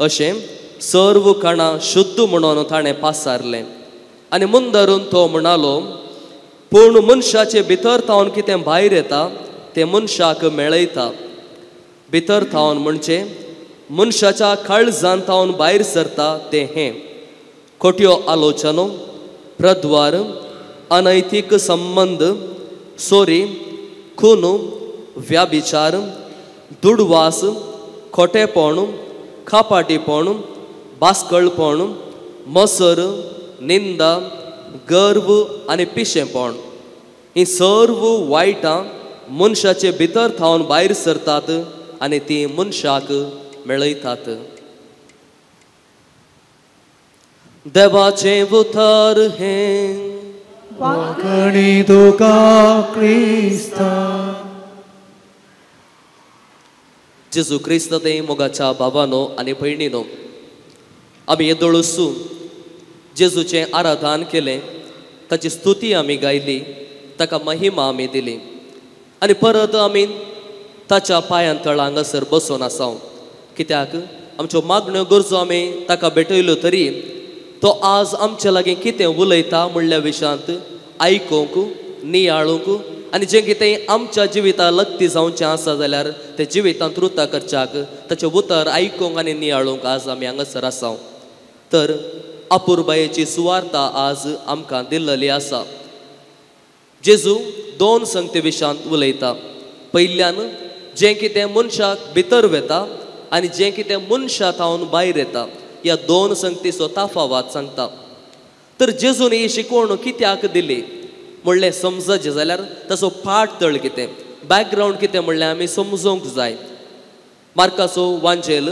अशें सर्व खाणां शुद्ध म्हणून ताणें पासारलें. आनी मुंदरून तो म्हणालो, पूण मनशाचे भितर थावन कितें भायर येता तें मनशाक मेळयता. भितर थावन म्हणजे मनशाच्या काळजांत थावन भायर सरता तें हें खोट्यो आलोचनो, प्रद्वार, अनैतीक संबंद, सोरी, खून, व्याभिचार, दुडवास, खोटेपण, खापाटीपण, बास्कळपण, मसर, निंदा, गर्व आनी पिशेपण. ही सर्व वायटां मनशाचे भितर थावन भायर सरतात आनी ती मनशाक मेळयतात. देवाचें उतर हें. वाखणी तुका क्रिस्ता. जेजू क्रिस्त ते मोगाच्या बाबानो आनी भयणीनो, आमी येदोळसून जेजूचें आराधन केलें, ताची स्तुती आमी गायली, ताका महिमा आमी दिली आनी परत आमी ताच्या पांयां तळ हांगासर बसून आसा. कित्याक आमच्यो मागण्यो गरजो आमी ताका भेटयल्यो तरी तो आज आमचे लागीं कितें उलयता म्हणल्या विशयांत आयकूंक, नियाळूंक आनी जें कितें आमच्या जिविता लग्ती जावचें आसा जाल्यार तें जिवितांत रुता करच्याक ताचें उतर आयकूंक आनी नियाळूंक आज आमी हांगासर आसा. तर अपुरबायेची सुवार्ता आज आमकां दिल्ली आसा. जेजू दोन संगती विशयांत उलयता. पयल्यान जें कितें मनशाक भितर वेता आनी जें कितें मनशा थावन भायर येता ह्या दोन संगतीचो तफावत सांगता. तर जेजून ही शिकवण कित्याक दिली म्हणलें समजचें जाल्यार ताचो पाठ तळ कितें, बॅकग्रावंड कितें म्हणलें आमी समजूंक जाय. मार्काचो वांजेल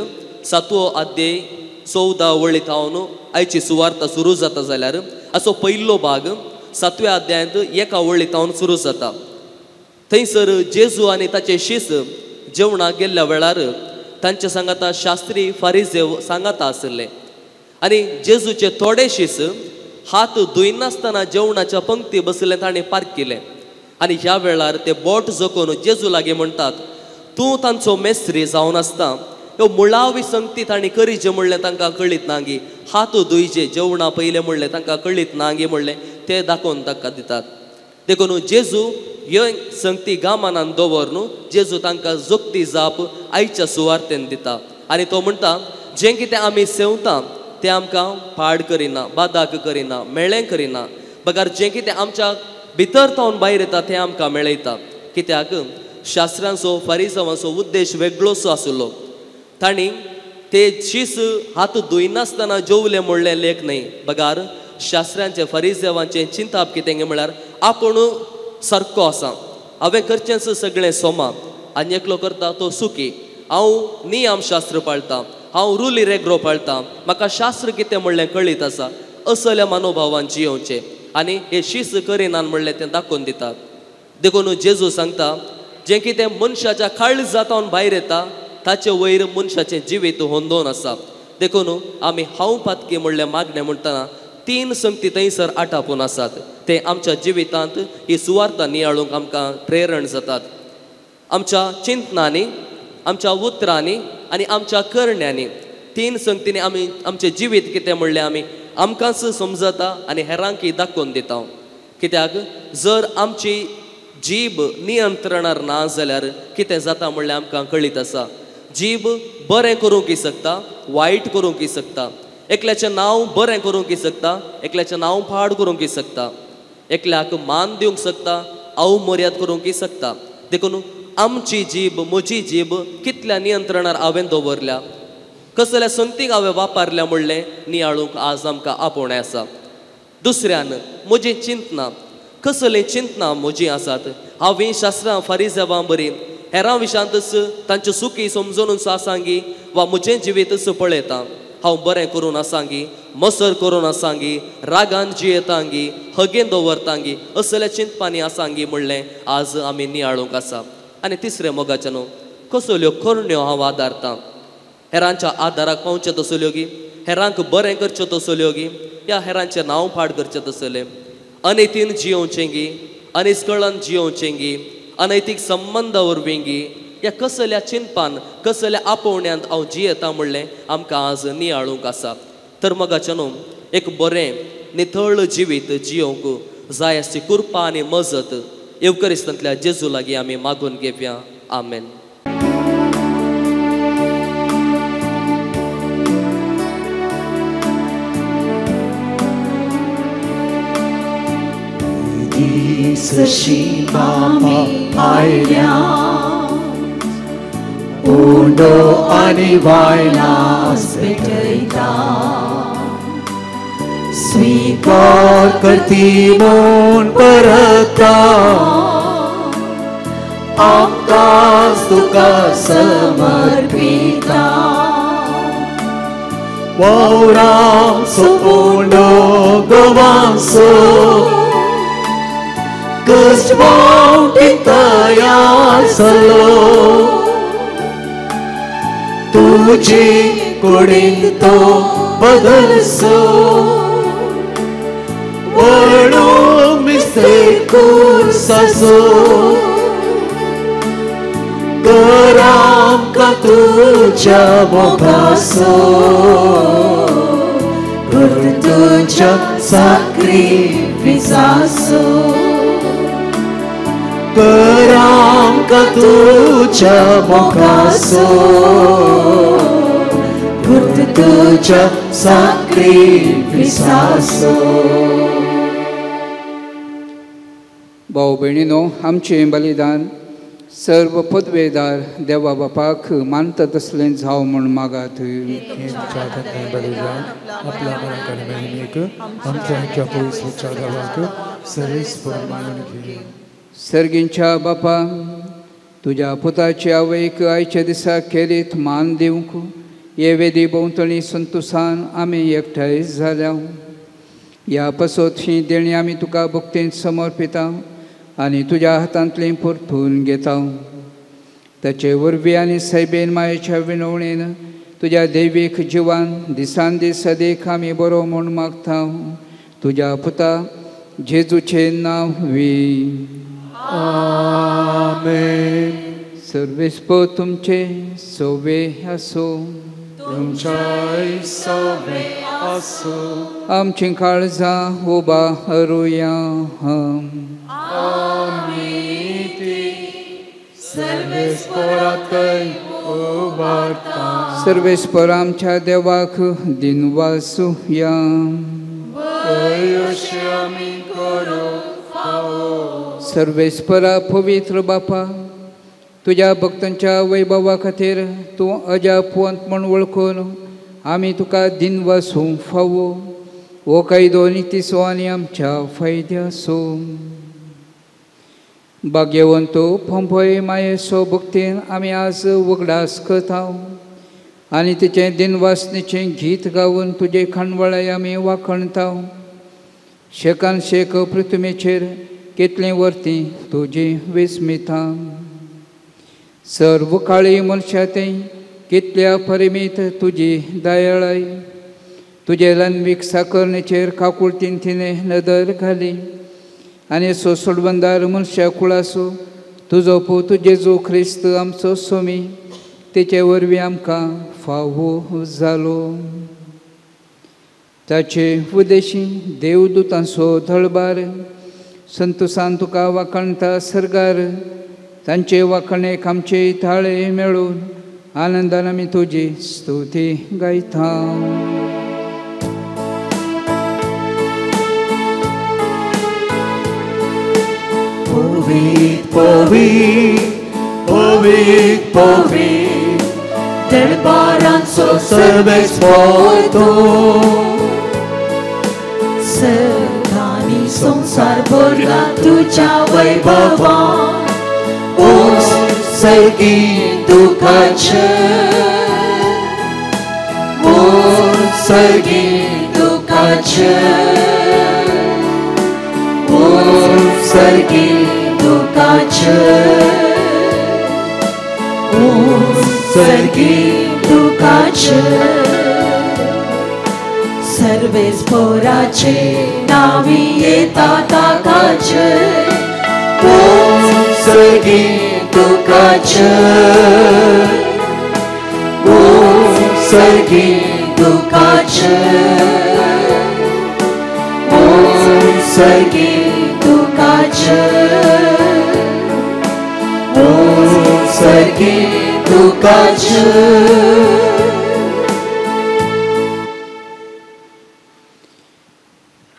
7वो अध्याय 14 वळी थावन आयची सुवार्ता सुरू जाता जाल्यार असो पयलो भाग 7व्या अध्यायांत 1 वळी थावन सुरू जाता. थंयसर जेजू आनी ताचे शीस जेवणाक गेल्ल्या वेळार तांचे सांगाता शास्त्री फारिजेव सांगाता आशिल्ले आनी जेजूचे थोडे शीस हात धुयनासतना जेवणाच्या पंक्ती बसले ताणें पार्क केलें. आनी ह्या वेळार ते बोट जकोवन जेजू लागीं म्हणटात, तूं तांचो मेस्त्री जावन आसता ह्यो मुळावी संगती तांणी करीचे म्हणलें तांकां कळीत ना गी, हात धुयचे जेवणां पयलें म्हणलें तांकां कळीत ना गी म्हणलें ते दाखोवन तांकां दितात. देखून जेजू ह्यो संगती गामानान दवर न्हू जेजू तांकां जोगती जाप आयच्या सुवार्तेन दिता आनी तो म्हणटा जें कितें आमी सेवता तें आमकां पाड करिना, बादाक करिना, मेळें करिना, बगर जें कितें आमच्या भितर थावन भायर येता तें आमकां मेळयता. कित्याक शास्त्रांचो फारिजावांचो उद्देश वेगळोसो आशिल्लो. तांणी ते शीस हात धुयनासतना जेवले म्हणलें लेख न्हय, बगार शास्त्रांचे फारिजेवांचें चिंताप कितें म्हळ्यार आपूण सारको आसा, हांवें करचेंच सगळें सोमा आनी एकलो करता तो सुखी, हांव नियम शास्त्र पाळटा, हांव रुली रेग्रो पाळटा, म्हाका शास्त्र कितें म्हणलें कळीत आसा, असल्या मनोभावान जियोवचें आनी हे शीस करिनान म्हणलें तें दाखोवन दितात. देखून जेजू सांगता जें कितें मनशाच्या काळजांत भायर येता ताचे वयर मनशाचें जिवीत होंदोवन आसा. देखून आमी हांव पातकी म्हणलें मागणें म्हणटना 3 संगती थंयसर आटापून आसात, ते आमच्या जिवितांत ही सुवार्ता नियाळूंक आमकां प्रेरण जातात. आमच्या चिंतनांनी, आमच्या उतरांनी आनी आमच्या करण्यांनी 3 संगतींनी आमी आमचें जिवीत कितें म्हणलें आमी आमकांच समजता आनी हेरांकय दाखोवन दिता. कित्याक जर आमची जीब नियंत्रणार ना जाल्यार कितें जाता म्हणल्यार आमकां कळीत आसा. जीब बरें करूंक शकता, वायट करूंक शकता. एकल्याचें नांव बरें करूंक शकता, एकल्याचें नांव पाड करूंक शकता, एकल्याक मान दिवंक शकता, अवमर्याद करूंक शकता. देखून आमची जीब, म्हजी जीब कितल्या नियंत्रणार हांवें दवरल्या, कसल्या संतीक हांवें वापरल्या म्हणलें नियाळूंक आज आमकां आपोवणें आसा. दुसऱ्यान म्हजी चिंतना, कसलीं चिंतना म्हजीं आसात. हांवें शास्त्रां फारिजेवां बरी हेरां विशांतच तांच्यो सुखी समजून आसांगी वा म्हजें जिवीतच पळयता. हांव बरें करून आसांगी, मसर करून आसांगी, रागान जियेतांगी, हगेन दवरतांगी, असल्या चिंतपानी आसांगी म्हणलें आज आमी नियाळूंक आसा. आनी तिसरें मोगाच्यान कसल्यो करण्यो हांव आदारतां, हेरांच्या आदाराक पावच्यो तसल्यो गी, हेरांक बरें करच्यो तसल्यो गी, या हेरांचें नांव पाड करचें तसलें, अनितीन जियोवचें गी, अनिस्कळन जियोवचें गी, अनैतीक संबंद वरवीं गी, या कसल्या चिंतपान कसल्या आपोवण्यांत हांव जियेता म्हणलें आमकां आज नियाळूंक आसा. तर मोगाच्यान एक बरें नितळ जिवीत जियोवंक जाय आसची कृपा आनी मजत येवकरिस्तांतल्या जेजू लागीं आमी मागून घेवया. आमेन. दिसशी बाबा आयल्या उंडो आनी बायलां भेटयता, स्वीकार करती म्हूण परता, आमकां तुका समर्पिता. वावरां सोंपोंडो गोवांसो कश्ट वावटी तयार जालो, तुजी कुडींत तो बदलसो, वळू मिस्तेकूस आसो, कर आमकां तुज्या मोगासो, कर तुज्या साक्रिफिसासो, कर आमकां तुज्या मोगासो, कर तुज्या साक्रिफिसासो. भाव भयणीनो, आमचें बलिदान सर्व पदवेदार देवा बापाक मानता तसलें जावं म्हूण मागात. बलिदान आपल्या मनाक महिमेक आमच्या पयसुच्या देवाक सर्वेस्पर मानून घेवया. सर्गींच्या बापा, तुज्या पुताचे आवयक आयच्या दिसा खेरीत मान दिवंक हे वेदी भोंवतणी संतोसान आमी एकठांय जाल्या. ह्या पासत ही देणी आमी तुका भक्तीन समर्पिता आनी तुज्या हातांतली परतून घेता. ताचे वरवीं आनी सायबेन मायेच्या विनवणेन तुज्या दैवीक जिवान दिसान दीस सदीक आमी बरो म्हूण मागता. तुज्या पुता जेजूचें नांव वी. आमेन. सर्वेस्पर तुमचे सोवे आसूं. तुमच्याय सोवे आसूं. आमचीं काळजां उबारुया. आमी ती सर्वेस्पराकय उबारता. सर्वेस्पर आमच्या देवाक दिनवासुया. अशें आमी करूंक फावो. सर्वेस्परा पवित्र बापा, तुज्या भक्तांच्या वैभवा खातीर तूं अजापवंत म्हूण वळखून आमी तुका दिनवासूंक फावो. हो कायदो नितीचो आनी आमच्या फायद्याचो. भाग्यवंत पोंपोय मायेचो भक्तीन आमी आज उगडास करता आनी तिचें दिनवासनेचें गीत गावन तुजे खांडवळाय आमी वाखणता. शेकान शेक पृथ्वीचेर कितलीं वर्तीं तुजी विस्मिता. सर्व काळी मनशा तें कितल्या परिमीत तुजी दयाळाय. तुजे लनवीक साकरणेचेर काकुळतीन तिणें नदर घाली आनी सोसोडबंदार मनशा कुळासो तुजो पूत जेजू ख्रिस्त आमचो सोमी तेचे वरवीं आमकां फावो जालो. ताचे उदेशी देवदूतांचो दळबार संतोसान तुका वाखणता सर्गार तांचे वाखणेक आमचे थाळे मेळून आनंदान आमी तुजी स्तुती गायता. पवीत पवीत पवीत पवीत दरबारांचो सर्वेस्पर तूं सर्गांनी संवसार भरला तुज्या वैभवान उंच सर्गी तुकाचे उंच सर्गी तुकाचे उंच सर्गी तुकाचे उंच सर्गी तुकाचे सर्वेस्पराचे नावी येता ताकाचे उंच सर्गी तुकाचे उंच सर्गी तुकाचे उंच सर्गी तुकाचे उंच सर्गी तुकाचे.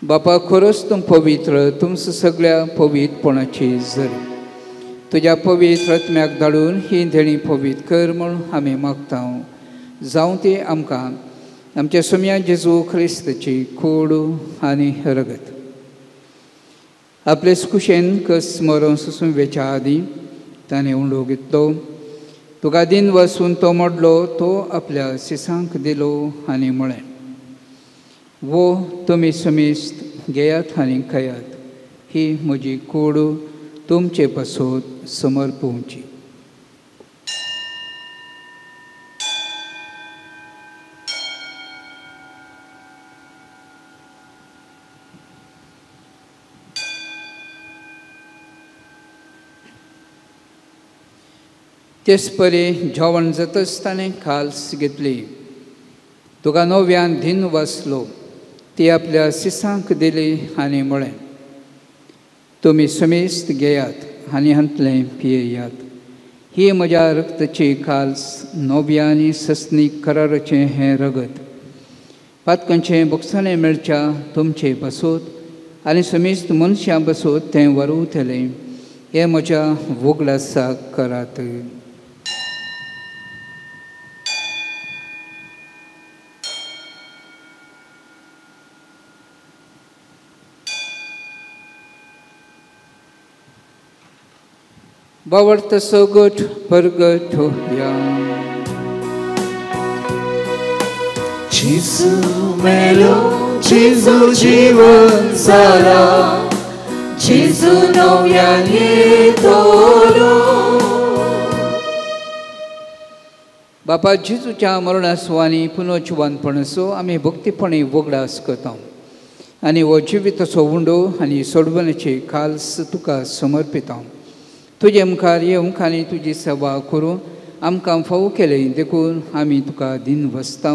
बापा खरोच तूं पवित्र तुमचं सगळ्या पवित्रपणाची जरी तुज्या पवित्र आत्म्याक धाडून ही धेणी पवित्र कर म्हूण आमी मागता. जावं ती आमकां आमच्या सोम्या जेजू ख्रिस्ताची कूड आनी रगत. आपले कुशेन कस मरोन सुसून वेच्या आदीं ताणें उंडो घेतलो तुका दिन वसून तो मोडलो तो आपल्या सिसांक दिलो आनी म्हळें वो तुमी समेस्त घेयात आनी खायात ही म्हजी कूड तुमचे पासत समर्पोवची. तेच परी जेवण जातच ताणें खाल्स घेतली तुका नव्यान धीन वाचलो ती आपल्या सिसांक दिली आनी म्हळें तुमी समेस्त घेयात आनी हांतलें पियेयात ही म्हज्या रक्ताची खाल्स नव्या आनी सस्नीक कराराचें हें रगत पातकांचें बोगसाणें मेळच्या तुमचे पासत आनी समेस्त मनशां पासत तें वरवतलें हें म्हज्या वोगडासाक करात. बावडत सोगट परगट होया जेजू मेलो जेजू जीवन जाला जेजू नव्यान येतलो. बापा जेजूच्या मरणासो आनी पुनर्जिवनपणाचो आमी भक्तीपणी वगडास करता आनी हो जिविताचो उंडो आनी सोडवण्याची खाल्स तुका समर्पिता. तुजे मुखार येवंक आनी तुजी सेवा करूं आमकां फावो केलें देखून आमी तुका दिन वसता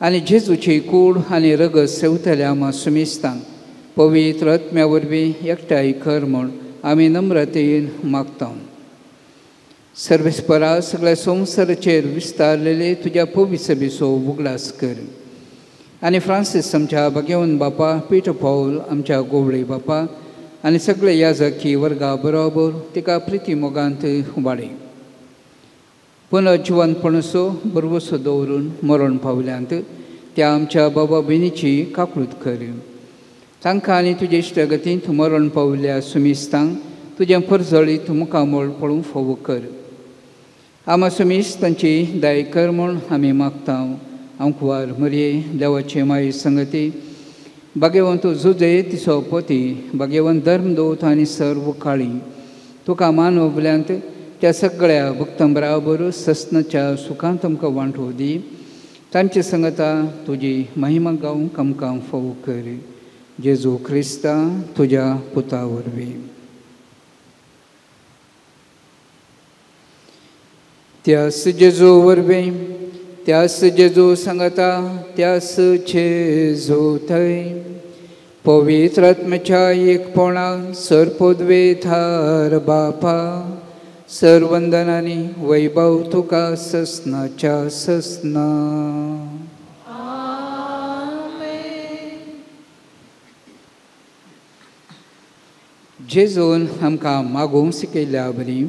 आनी जेजूची कूड आनी रगत सेवतल्या आमा सुमेस्तांक पवित्र आत्म्या वरवीं एकठांय कर म्हूण आमी नम्रतेन मागता. सर्वेस्परा सगळ्या संवसाराचेर विस्तारलेले तुज्या पवित्र सभेचो उगडास कर आनी फ्रांसीस आमच्या भाग्यवंत बापा पीटर पावल आमच्या गोवळे बापा आनी सगळे याजकी वर्गा बरोबर तिका प्रिती मोगांत वाडय. पुनर्जिवनपणाचो भरवसो दवरून मरण पावल्यांत त्या आमच्या बाबा भयणीची काकळूत कर. तांकां आनी तुजे इश्टगतींत मरण पावल्या सुमिस्तांक तुजें परजळीत मुखामळ पळोवंक फावो कर. आमा सुमीस तांची दाय कर म्हूण आमी मागता. आंकवार मरये देवाचे माये संगती भाग्यवंत जुजे तिचो पती भाग्यवंत धर्मदूत आनी सर्व काळी तुका मानवल्यांत त्या सगळ्या भक्तां बराबर सस्नाच्या सुखांत आमकां वांटो दी. तांचे संगता तुजी महिमा गावंक आमकां फावो कर. जेजू क्रिस्ता तुज्या पुता वरवीं. त्यास जेजू वरवीं त्यास जेजू सांगता त्यास जेजू थंय पवित्र आत्म्याच्या एकपणान सरपोदवेधार बापा सरवंदनानी वैभव तुका ससनाच्या ससना. जेजून आमकां मागूंक शिकयल्ल्या बरी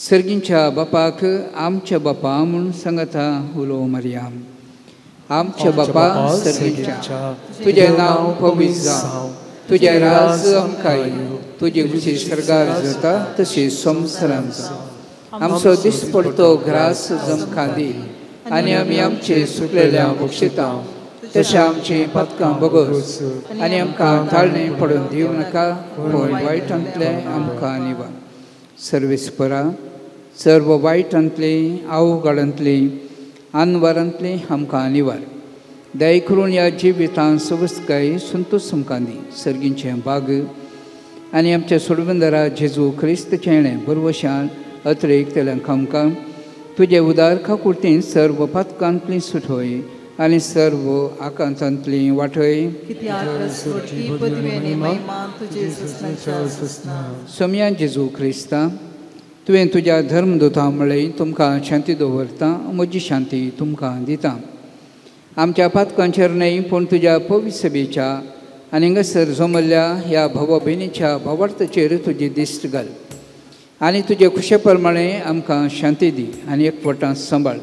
सर्गींच्या बापाक आमच्या बापा म्हूण सांगता उलो मारया. आमच्या बापा सर्गींच्या, तुजें नांव पवित्र जावं, तुजें राज आमकां येवं, तुजी खुशी स्वर्गार जाता तशी संवसारांत जावं. आमचो दिसपडतो ग्रास आमकां दी आनी आमी आमचे सुकलेल्या बक्षिता तशें आमचीं पातकां बगस आनी आमकां ताळणें पडून दिवं नाका, पूण वायटांतलें आमकां निवार. सर्वेस्परा सर्व वायटांतलीं अवघडांतलीं आनवारांतलीं आमकां निवार. दया करून ह्या जिवितांत सवस्तकाय संतोश आमकां दी. सर्गींचें बाग आनी आमच्या सोडबंदरा जेजू क्रिस्तचें बरवशान अतिरेकतल्यांक आमकां तुजे उदार खाकुर्तीन सर्व पातकांतलीं सुटय आनी सर्व आकांतांतलीं वाटय. सोम्या जेजू क्रिस्ता, तुवें तुज्या धर्मदूता म्हळें तुमकां शांती दवरता, म्हजी शांती तुमकां दिता. आमच्या पातकांचेर न्हय पूण तुज्या पवित्र सभेच्या आनी हांगासर जमल्ल्या ह्या भावा भयणीच्या भावार्थाचेर तुजी दिश्ट घाल आनी तुजे खुशे प्रमाणे आमकां शांती दी आनी एकवटान सांबाळ.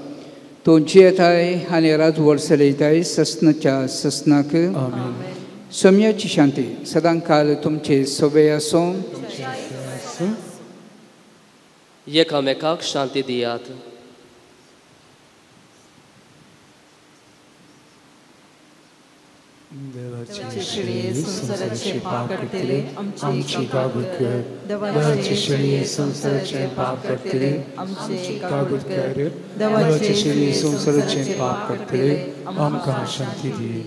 तूं जियेताय आनी राजवट चलयताय ससनाच्या ससनाक. सोम्याची शांती सदांकाल तुमचे सवे आसूं. एकामेकाक शांती दियात. देवाचे शेळये संवसाराचे पाप काडटले आमची काकूट कर. देवाचे शेळये संवसाराचे पाप काडटले आमची काकूट कर. देवाचे शेळये संवसाराचे पाप काडटले आमकां शांती दी.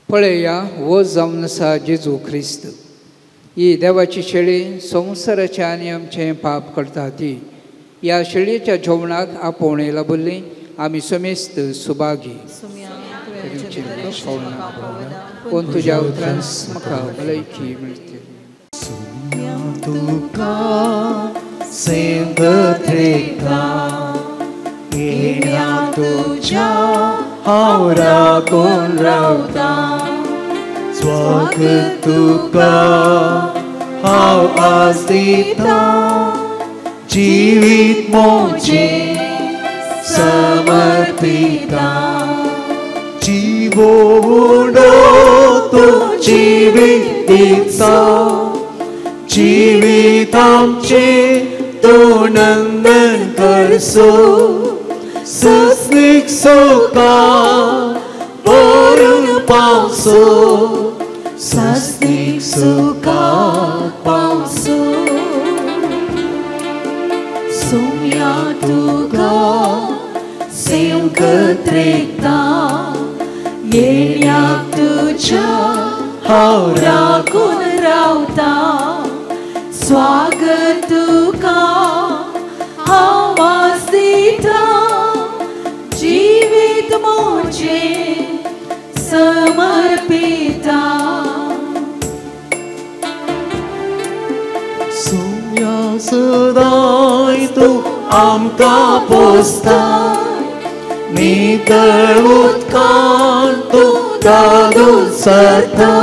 पळया हो जावन आसा जेजू क्रिस्त, ही देवाची शेळी संवसाराचें आनी आमचें पाप करता ती. ह्या शेळयेच्या जेवणाक आपोवणें लाबिल्ली आमी समेस्त सुभागी. पूण तुज्या उतरान म्हाका भलायकी मेळटली. हांव राखून रावता, स्वागत तुका हांव आज दिता, जिवीत म्हजें समर्पिता. जिवो उडो तूं जिवीत दिता, जिवीत आमचें तूं नंदन करसो. सस्नीक सुखा भरून पावसो, सस्नीक सुखा पावसो. सोम्या तुका सेवकत रेखता, येण्याक तुज्या हांव राखून रावता, स्वागत तुका हांव आज दिता, जिवीत म्हजें समर्पिता. सोम्या सदांय तूं आमकां पोसता, नितळ उदकान तूं दादून सरता,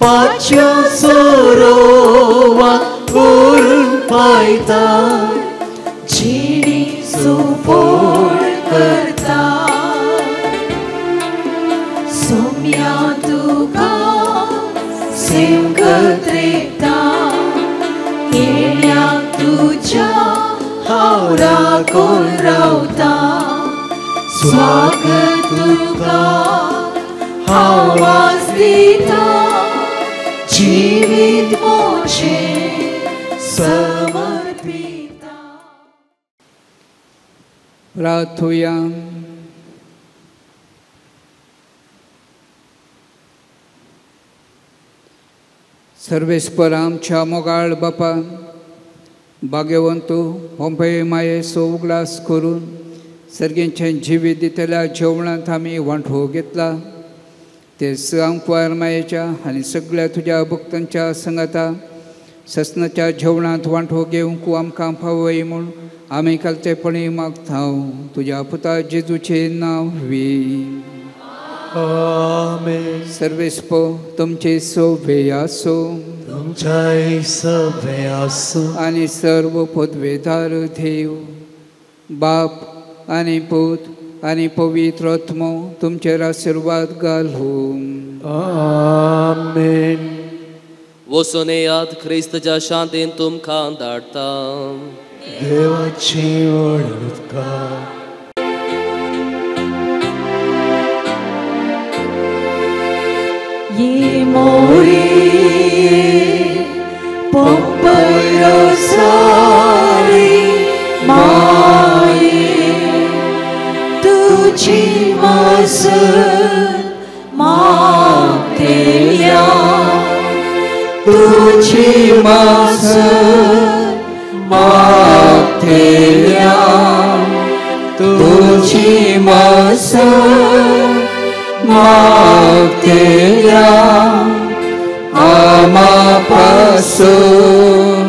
पाचव्या सरोवा व्हरून पायता, जिणी सुफळ करता. सोम्या तुका सेवकत रेखता, येण्याक तुज्या हांव राखून रावता, स्वागत तुका हांव आज दिता, जिवीत म्हजें समर्पिता. प्रार्थुया. सर्वेस्पर आमच्या मोगाळ बापा, भाग्यवंत पोंपे मायेचो उगडास करून सर्गेचें जिवीत दितल्या जेवणांत आमी वांटो घेतला ते आंकवार मायेच्या आनी सगळ्या तुज्या भक्तांच्या संगाता ससनाच्या जेवणांत वांटो घेवंक आमकां फावय म्हूण आमी कालतेपणी मागता तुज्या पुता जेजूचें नांव वी. आमेन. सर्वेस्पर तुमचे सोवे आसो, तुमच्याय सवे आसूं. आनी सर्व पदवेदार देव बाप आनी पूत आनी पवित्र आत्मो तुमचेर आशिर्वाद घालूं. आमेन. वचून येयात, क्रिस्तच्या शांतीन तुमकां धाडटा. देवाची व्हडविका. ये मोरी पोंपै रोसारी माये, तुझी मासत मागतेल्या, तुझी मासत मागतेल्या, तुझी मासत मागतेल्या, आमा पासून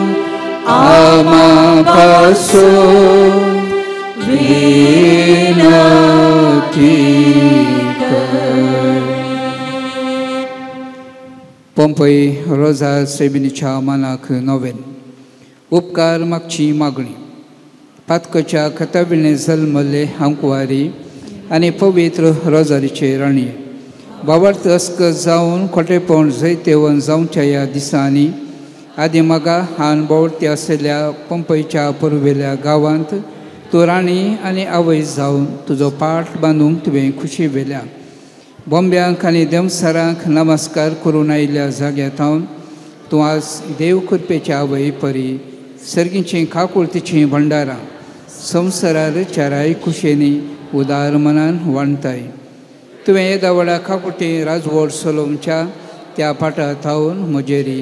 आमा पासून विनती कर. पोंपै रोजा सेबिनीच्या मनाक नोवेन उपकार मागची मागणी. पातकच्या खताविणे जल्मल्ले आंकवारी आनी पवित्र रोजारीचे राणी बावर्त अस्क जावन खोटेपण जैतेवन जावच्या ह्या दिसांनी आदी मागा हान बावडती आशिल्ल्या पंपयच्या पुर्विल्ल्या गांवांत तूं राणी आनी आवय जावन तुजो पाट बांदूंक तुवें खुशी व्हेल्या. बोंब्यांक आनी देमसरांक नमस्कार करून आयिल्ल्या जाग्या थावन तूं आज देव कृपेच्या आवय परी सर्गीचीं काकुळतीचीं भंडारां संवसारार चाराय खुशेनी उदार मनान वाणताय. तुवें येदा व्हडा काकुटी राजवट सलोमच्या त्या पाटा थावन म्हजेरी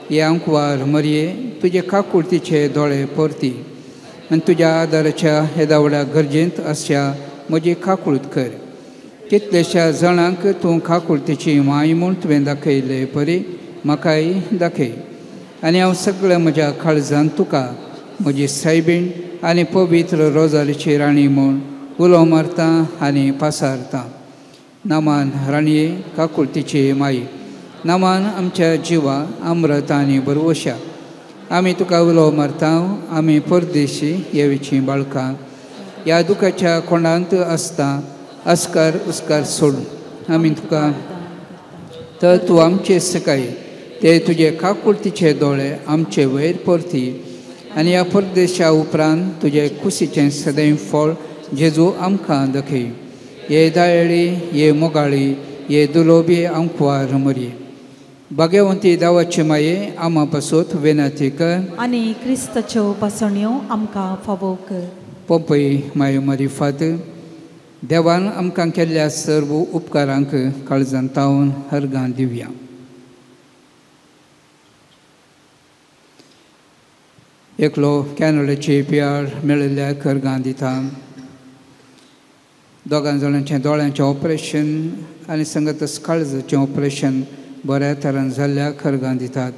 हे आंकवार मरये तुजे काकुळतीचे दोळे परती आनी तुज्या आदाराच्या येदा व्हडा गरजेंत आसच्या म्हजी काकुळत कर. कितलेश्या जाणांक तूं काकुळतीची माय म्हूण तुवें दाखयले परी म्हाकाय दाखय आनी हांव सगळ्या म्हज्या काळजान तुका म्हजी सायबीण आनी पवित्र रोजारीची राणी म्हूण उलो मारता आनी पासारता. नामान राणये काकुळतीची माई, नामान आमच्या जिवा अमृत आनी बरवशा, आमी तुका उलो मारता. आमी परदेशी येवचीं बाळकां ह्या दुखाच्या कोंडांत आसता अस्कार उस्कार सोडून आमी तुका तर तूं आमचे सकाळी ते तुजे काकुळतीचे दोळे आमचे वयर परती आनी ह्या परदेशा उपरांत तुजे कुशीचें सदैव फळ जेजू आमकां दाखय. ये दायळी ये मोगाळी ये दुलोबी आंकवार मरी भाग्यवंती दावाचे माये आमा पासत वेनाती कर आनी क्रिस्ताच्यो पासण्यो आमकां फावो कर. पोंपय माये मारिफात देवान आमकां केल्ल्या सर्व उपकारांक काळजान तावन हरगां दिवया. एकलो कॅनडाचे पियार मेळिल्ल्या खरगां दिता. दोगां जाणांचें दोळ्यांचें ऑपरेशन आनी संगतच काळजाचें ऑपरेशन बऱ्या तरान जाल्ल्या खरगां दितात.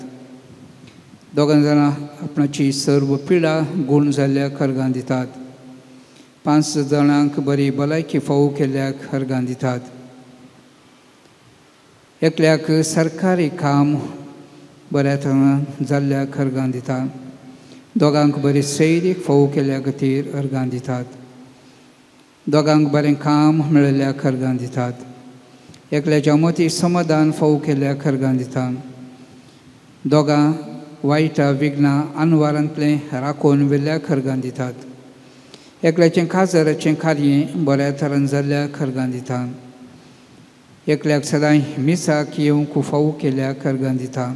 दोगां जाणां आपणाची सर्व पिडा गूण जाल्ल्या खरगां दितात. 5 जाणांक बरी भलायकी फावो केल्ल्या खरगां दितात. एकल्याक सरकारी काम बऱ्या तरान जाल्ल्या खरगां दितात. दोगांक बरी सैरीक फावो केल्ल्या खातीर अर्गां दितात. दोगांक बरें काम मेळिल्ल्या खरगां दितात. एकल्याच्या मती समाधान फावो केल्ल्या खरगां दितात. दोगां वायटा विघ्नां अनवारांतलें राखून व्हेल्ल्या खरगां दितात. एकल्याचें खाजराचें कार्य बऱ्या तरान जाल्ल्या खरगां दितात. एकल्याक सदांय मिसाक येवंक फावो केल्ल्या खरगां दिता.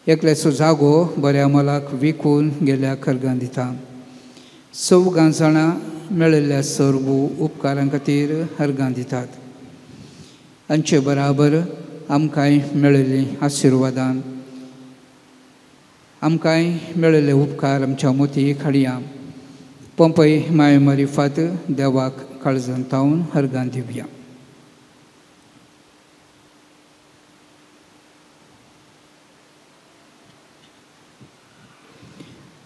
एकल्याचो जागो बऱ्या मोलाक विकून गेल्ल्या खरगां दिता. 4 जाणां मेळिल्ल्या सर्व उपकारां खातीर हरगां दितात. हांचे बराबर आमकांय मेळिल्ली आशिर्वादान आमकांय मेळिल्ले उपकार आमच्या मोती हाडया. पंपय माय मारिफात देवाक काळजान तावन हरगान दिवया.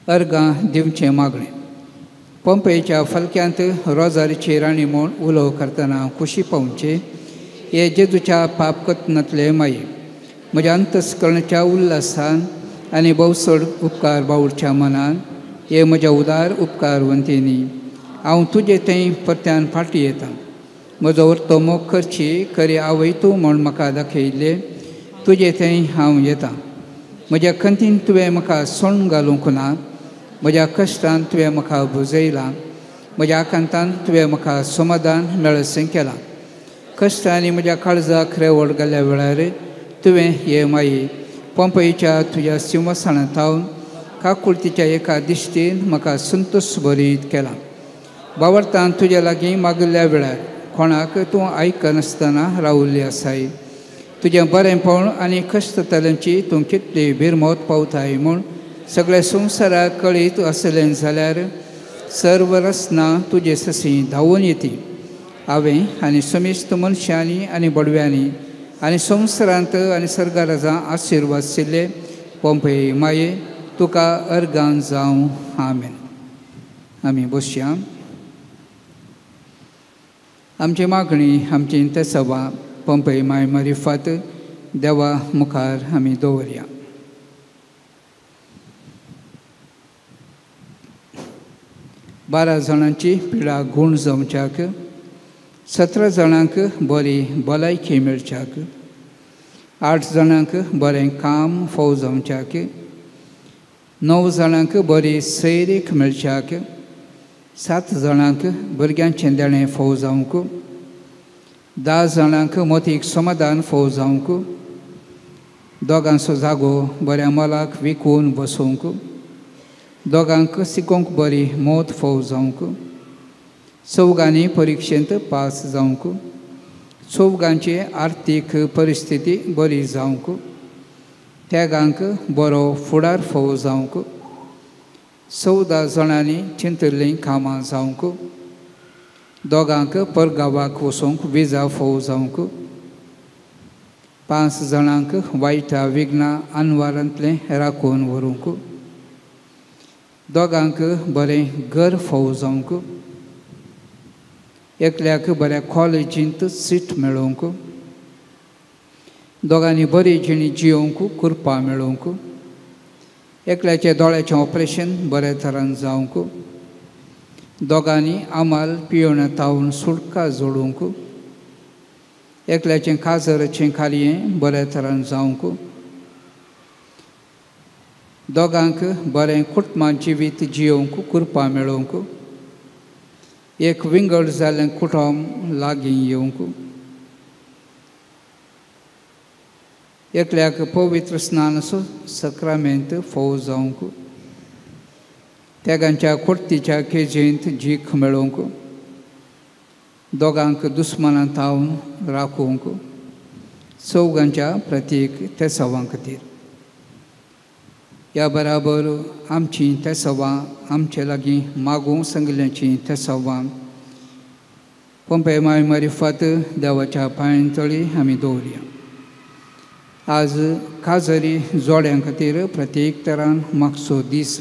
अर्गां दिवचें मागणें. पंपेच्या फलक्यांत रोजारीची राणी म्हूण उलोव करतना खुशी पावचे हे जेजूच्या पाप कथनांतले माये म्हज्या अंतस्करणाच्या उल्हासान आनी भोवसड उपकार बावडच्या मनान हे म्हज्या उदार उपकार वंतीनी हांव तुजे थंय परत्यान फाटी येता. म्हजो वर्तो मोग करची खरी आवय तूं म्हूण म्हाका दाखयल्ले तुजे थंय हांव येता. म्हज्या खंतीन तुवें म्हाका सोण घालूंक ना, म्हज्या कश्टान तुवें म्हाका बुजयलां, म्हज्या आकांतान तुवें म्हाका समाधान मेळसें केलां. कश्टांनी म्हज्या काळजाक रेवड घाल्ल्या वेळार तुवें हे माये पंपईच्या तुज्या सिंवासणांत थावन काकुळतीच्या एका दिश्टीन म्हाका संतोश भरीत केला. बावडतान तुज्या लागीं मागिल्ल्या वेळार कोणाक तूं आयकनासतना रावल्ली आसाय. तुजें बरेंपण आनी कश्टतल्यांची तूं कितली भिरमोत पावताय म्हूण सगळ्या संवसाराक कळीत आसलें जाल्यार सर्व रसना तुजे ससी धांवून येती. हांवें आनी समेस्त मनशांनी आनी बडव्यांनी आनी संवसारांत आनी सर्गाराजा आशिर्वाद आशिल्ले पंपे माये तुका अर्गान जावं. आमेन. आमी बसया. आमची मागणी आमची तेसवा पंपे माय मारिफात देवा मुखार आमी दवरया. बारा जाणांची पिडा गूण जावच्याक, 17 जाणांक बरी भलायकी मेळच्याक, 8 जाणांक बरें काम फाव जावच्याक, 9 जाणांक बरी सैरीक मेळच्याक, 7 जाणांक भुरग्यांचें देणें फाव जावंक, 10 जाणांक मोतीक समाधान फाव जावंक, दोगांचो जागो बऱ्या मोलाक विकून बसोवंक, दोगांक शिकोवंक बरी मोत फाव जावंक, चवगांनी परिक्षेंत पास जावंक, चवगांची आर्थीक परिस्थिती बरी जावंक, त्यागांक बरो फुडार फाव जावंक, 14 जाणांनी चिंतिल्लीं कामां जावंक, दोगांक परगांवाक वचूंक विजा फाव जावंक, 5 जाणांक वायटा विघ्नां अनवारांतलें राखून व्हरूंक, दोगांक बरें घर फाव जावंक, एकल्याक बऱ्या कॉलेजींत सीट मेळोवंक, दोगांनी बरी जिणी जियोवंक कृपा मेळोवंक, एकल्याच्या दोळ्याचें ऑपरेशन बऱ्या तरान जावंक, दोगांनी आमाल पियोवण्या तावन सुटका जोडूंक, एकल्याचें काजराचें खारयें बऱ्या तरान जावंक, दोगांक बरें कुटुंबा जिवीत जियोवंक कृपा मेळोवंक, एक विंगड जाल्लें कुटुंब लागीं येवंक, एकल्याक पवित्र स्नानाचो सक्रामेंत फाव जावंक, त्यागांच्या कोर्तीच्या केजींत जीख मेळोवंक, दोगांक दुस्मानां थावन राखूंक, चवगांच्या प्रतीक तेसावां खातीर. ह्या बराबर आमची तेसवां आमचे लागीं मागूंक सांगिल्ल्याची तेसवां पंपे माय मारिफात देवाच्या पांयांतळी आमी दवरया. आज काजरी जोड्यां खातीर प्रत्येक तरान मागचो दीस.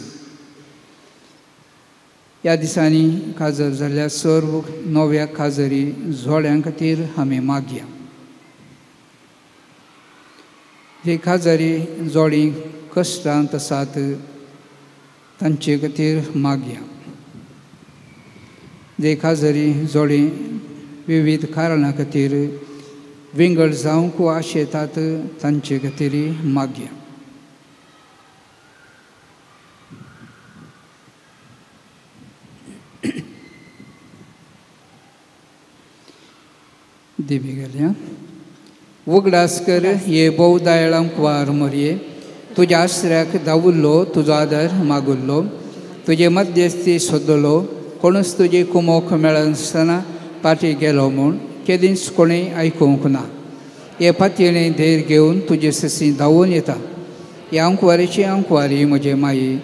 ह्या दिसांनी काजर जाल्ल्या सर्व नव्या काजरी जोड्यां खातीर आमी मागया. ही काजरी जोडी कश्टांत आसात तांचे खातीर मागया. जे काजरी जोडी विविध कारणां खातीर विंगड जावंक आशेतात तांचे खातीर मागया. देवी गेल्या उगडास कर हे भोवदायळांक वार मरये तुज्या आश्र्याक धांवुल्लो, तुजो आदार मागुल्लो, तुजे मध्यस्थी सोदलो, कोणूच तुजी कुमोक मेळनासतना पाटी गेलो म्हूण केदींच कोणूय आयकूंक ना. हे पातयेणे धैर्य घेवन तुजे ससी धांवून येता. ह्या आंकवारीची आंकवारी म्हजे माई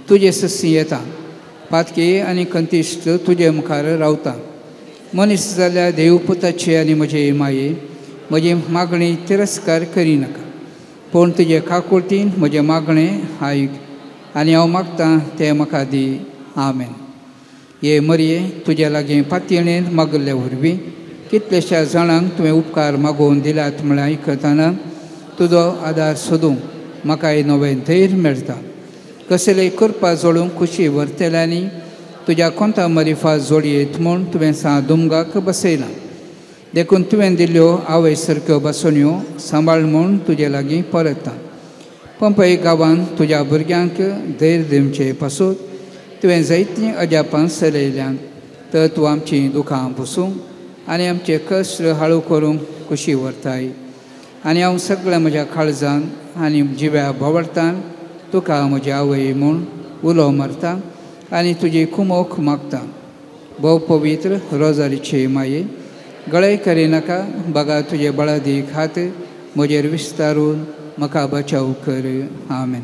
तुजे ससी येता पातकी आनी कंतिश्ट तुजे मुखार रावता. मनीस जाल्यार देवपुताची आनी म्हजे माये म्हजी मागणी तिरस्कार करिनाका पूण तुजे काकुळतीन म्हजें मागणें आयक आनी हांव मागतां तें म्हाका दी. आमेन. हे मरये तुज्या लागीं पातयेन मागल्ल्या वरवीं कितल्याश्या जाणांक तुवें उपकार मागोवन दिल्यात म्हळ्यार आयकतना तुजो आदार सोदूंक म्हाका नवें धैर्य मेळटा. कसलेय करपा जोडूंक खुशी व्हरतल्यांनी तुज्या कोंता मरिफा जोडयेत म्हूण तुवें सा दुमगाक बसयलां देखून तुवें दिल्ल्यो आवय सारक्यो बसण्यो सांबाळ म्हूण तुजे लागीं परतता. पंपय गांवांत तुज्या भुरग्यांक धैर्य दिवचे पासून तुवें जायतीं अजापां चलयल्यान तर तूं आमचीं दुखां पुसूंक आनी आमचे कश्ट हाळू करूंक खुशी व्हरताय आनी हांव सगळ्या म्हज्या काळजान आनी जिव्या भोंवडतान तुका म्हजी आवय म्हूण उलो मारता आनी तुजी कुमोक मागता. भोव पवित्र रोजारीचे माये गळय करिनाका बगा तुजे बळादीक हात म्हजेर विस्तारून म्हाका बचाव कर. आमेन.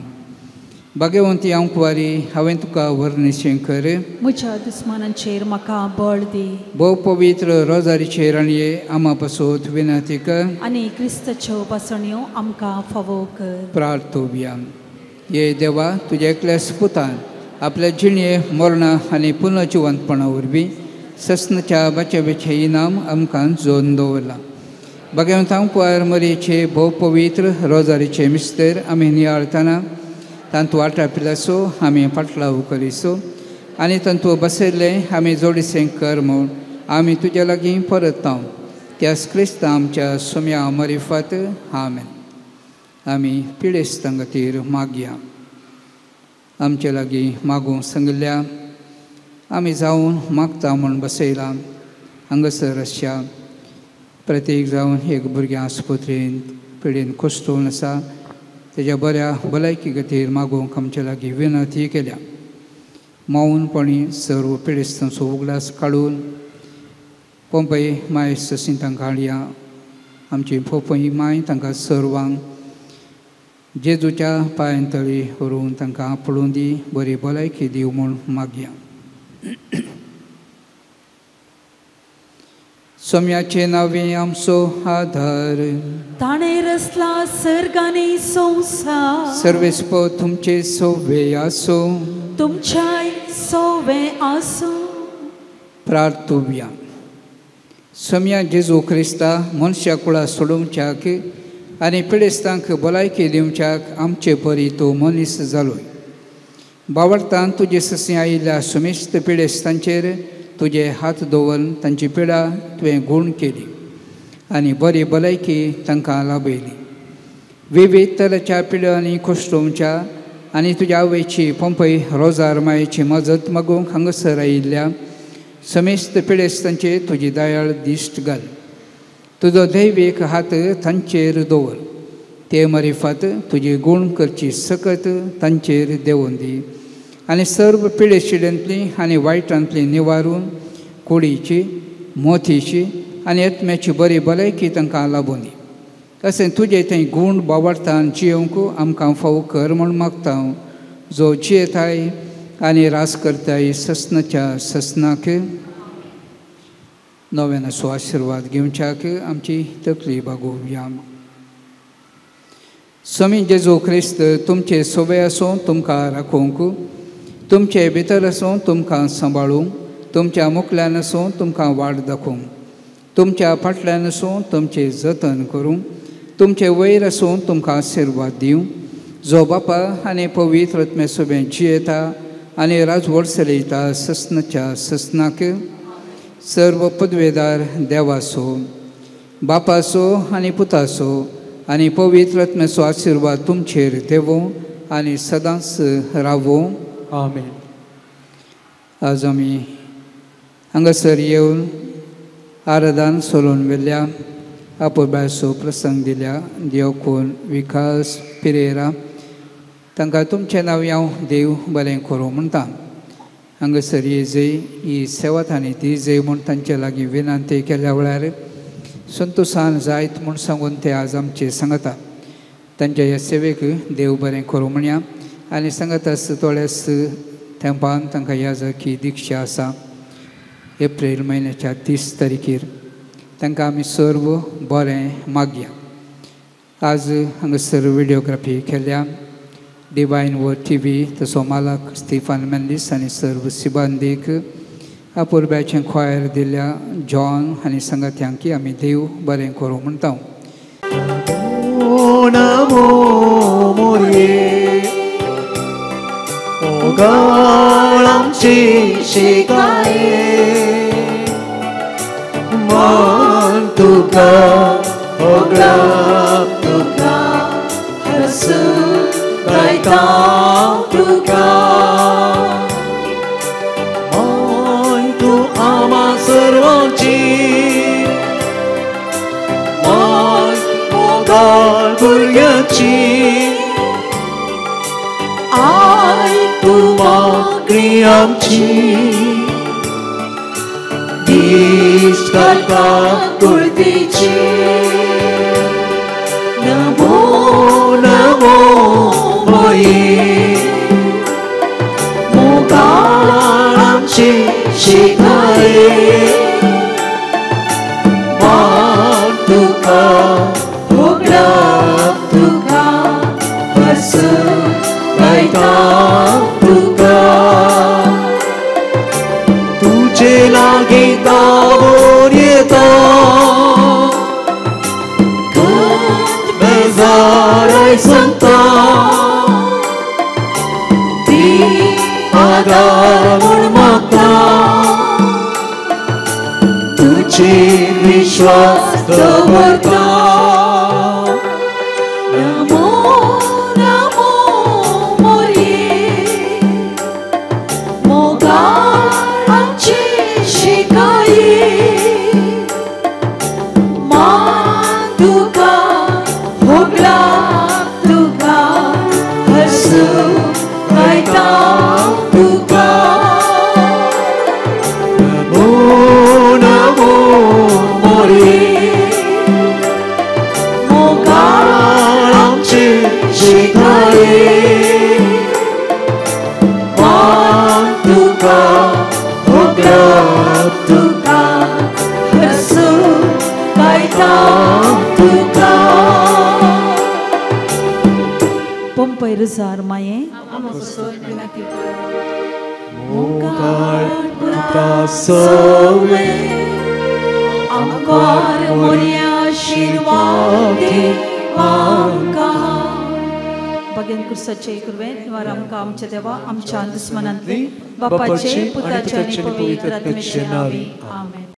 भाग्यवंती आंकवारी हांवें तुका वर्णिशें कर म्हज्या दुस्मानांचेर म्हाका बळ दी. भोव पवित्र रोजारीचे राणये आमा पासत विनंती कर आनी क्रिस्ताच्यो बसण्यो आमकां फावो कर. प्रार्थोवया. ये देवा तुज्या एकल्या पुतान आपल्या जिणये मरणा आनी पुनर्जिवंतपणा वरवीं सस्नाच्या बचावेचें इनाम आमकां जोडून दवरलां. भगवंत आंकवार मरयेचे भोव पवित्र रोजारीचे मिस्तर आमी नियाळतना तांतू वाटापिलासो आमी फाटलाव करिसो आनी तांतू बसयल्लें आमी जोडीसें कर म्हूण आमी तुज्या लागीं परत त्यास क्रिस्ता आमच्या सोम्या मरिफात. आमेन. आमी पिडेस्तां खातीर मागया. आमचे लागीं मागूंक सांगिल्ल्या आमी जावन मागता म्हूण बसयलां हांगासर आसच्या प्रत्येक जावन एक भुरग्यां आस्पत्रेंत पिडेन कोश्टोवन आसा तेज्या बऱ्या भलायकी खातीर मागूंक आमचे लागीं विनंती केल्या. मौनपणी सर्व पिडेस्तांचो उगडास काडून पोंपय माय ससी तांकां हाडया. आमची पोपय माय तांकां सर्वांक जेजूच्या पांयां तळी व्हरून तांकां पळोवन दी बरी भलायकी दिवं म्हूण मागया. सोम्याचे नावे आमचो आधार ताणें रचला सर्ग आनी संवसार. सर्वेस्पर तुमचे सोवे आसूं तुमच्याय सोवे आसूं. प्रार्थुया. सोम्या जेजू क्रिस्ता मनशा कुळा सोडोवच्याक आनी पिडेस्तांक भलायकी दिवच्याक आमचे परी तूं मनीस जालो. बावडतान तुजे ससी आयिल्ल्या सुमेस्त पिडेस्तांचेर तुजे हात दवरून तांची पिडा तुवें गूण केली आनी बरी भलायकी तांकां लाभयली. विविध तरेच्या पिड्यांनी कोश्टोवच्या आनी तुज्या आवयची पंपय रोजार मायेची मजत मागूंक हांगासर आयिल्ल्या समेस्त पिडेस्तांचेर तुजी दयाळ दिश्ट घाल. तुजो दैवीक हात तांचेर दवर ते मरिफात तुजी गूण करची सकत तांचेर देंवोवन दी आनी सर्व पिडेशिड्यांतली आनी वायटांतली निवारून कुडीची मोतीची आनी आत्म्याची बरी भलायकी तांकां लाबून दी. अशें तुजें थंय गूण बावडतान जियोवंक आमकां फावो कर म्हूण मागता हांव जो जियेताय आनी रास करताय सस्नाच्या सस्नाक. नव्यान आशिर्वाद घेवच्याक आमची तकली बागोवया. स्वामी जेजू क्रिस्त तुमचे सोबे आसूं तुमकां राखूंक तुमचे भितर आसूं तुमकां सांबाळूंक तुमच्या मुखल्यान आसूं तुमकां वाट दाखोवंक तुमच्या फाटल्यान आसूं तुमचें जतन करूंक तुमचे वयर आसूं तुमकां आशिर्वाद दिवं जो बापा आनी पवित्र आत्म्या सोबें जियेता आनी राजवट चलयता सस्नाच्या सस्नाक. सर्व पदवेदार देवाचो बापाचो आनी पुताचो आनी पवित्र आत्म्याचो आशिर्वाद तुमचेर देवो आनी सदांच रावो. आमेन. आज आमी हांगासर येवन आराधन सोलोवन व्हेल्या आपोबायचो प्रसंग दिल्या देवकोन विकास पिरेरा तांकां तुमचें नांव हांव देव बरें करूं म्हणटा. हांगासर ये जय ही सेवा तांणी ती जय म्हूण तांचे लागीं विनंती केल्या वेळार संतोशान जायत म्हूण सांगून ते आज आमचे सांगता. तांच्या ह्या सेवेक देव बरें करूं म्हणया आनी सांगात थोड्याच तेंपान तांकां याजकी दिक्षा आसा एप्रील म्हयन्याच्या 30 तारखेर तांकां आमी सर्व बरें मागया. आज हांगासर व्हिडियोग्राफी केल्या डिवायन वर्ड टीव्ही तसो मालक स्टीफन मेंडीस आनी सर्व सिबांदीक अपुरब्याचें ख्वायर दिल्या जॉन आनी सांगात्यांकी आमी देव बरें करूं म्हणटा. मन तुका होगळप तुका हसू गायता तुका मन तूं आमा सर्वांची मन मोगाळ भुरग्यांची I तूं मागणी आमची दीस घालता कुर्तीची. नमो नमो मोये मोगाळ आमची शिकाये मान तुका होगळप तुका हसू गायता तुका तुझे लागीं ताबोर येता बेजाराय सांगता ती आदार म्हूण मागता तुजेर विश्वास दवरता. नमो नमो मोरये मोगाळ आमची शिकाये मान तुका होगळप तुका हसू गायता तुका. नमो नमो मोरये मोगाळ आमची शिकाये मान तुका होगळप तुका हसू गायता तुका. पंपय रुजार माये मोगाळ पुता सवे आमकार मोरया आशीर्वाद दी आमकां. भाग्यान कुर्साचे कुरवें निवार आमकां आमच्या देवा आमच्या दुस्मनांतली बापाचे पुताचे आनी पवित्र आत्म्याचे नांवी आमेन.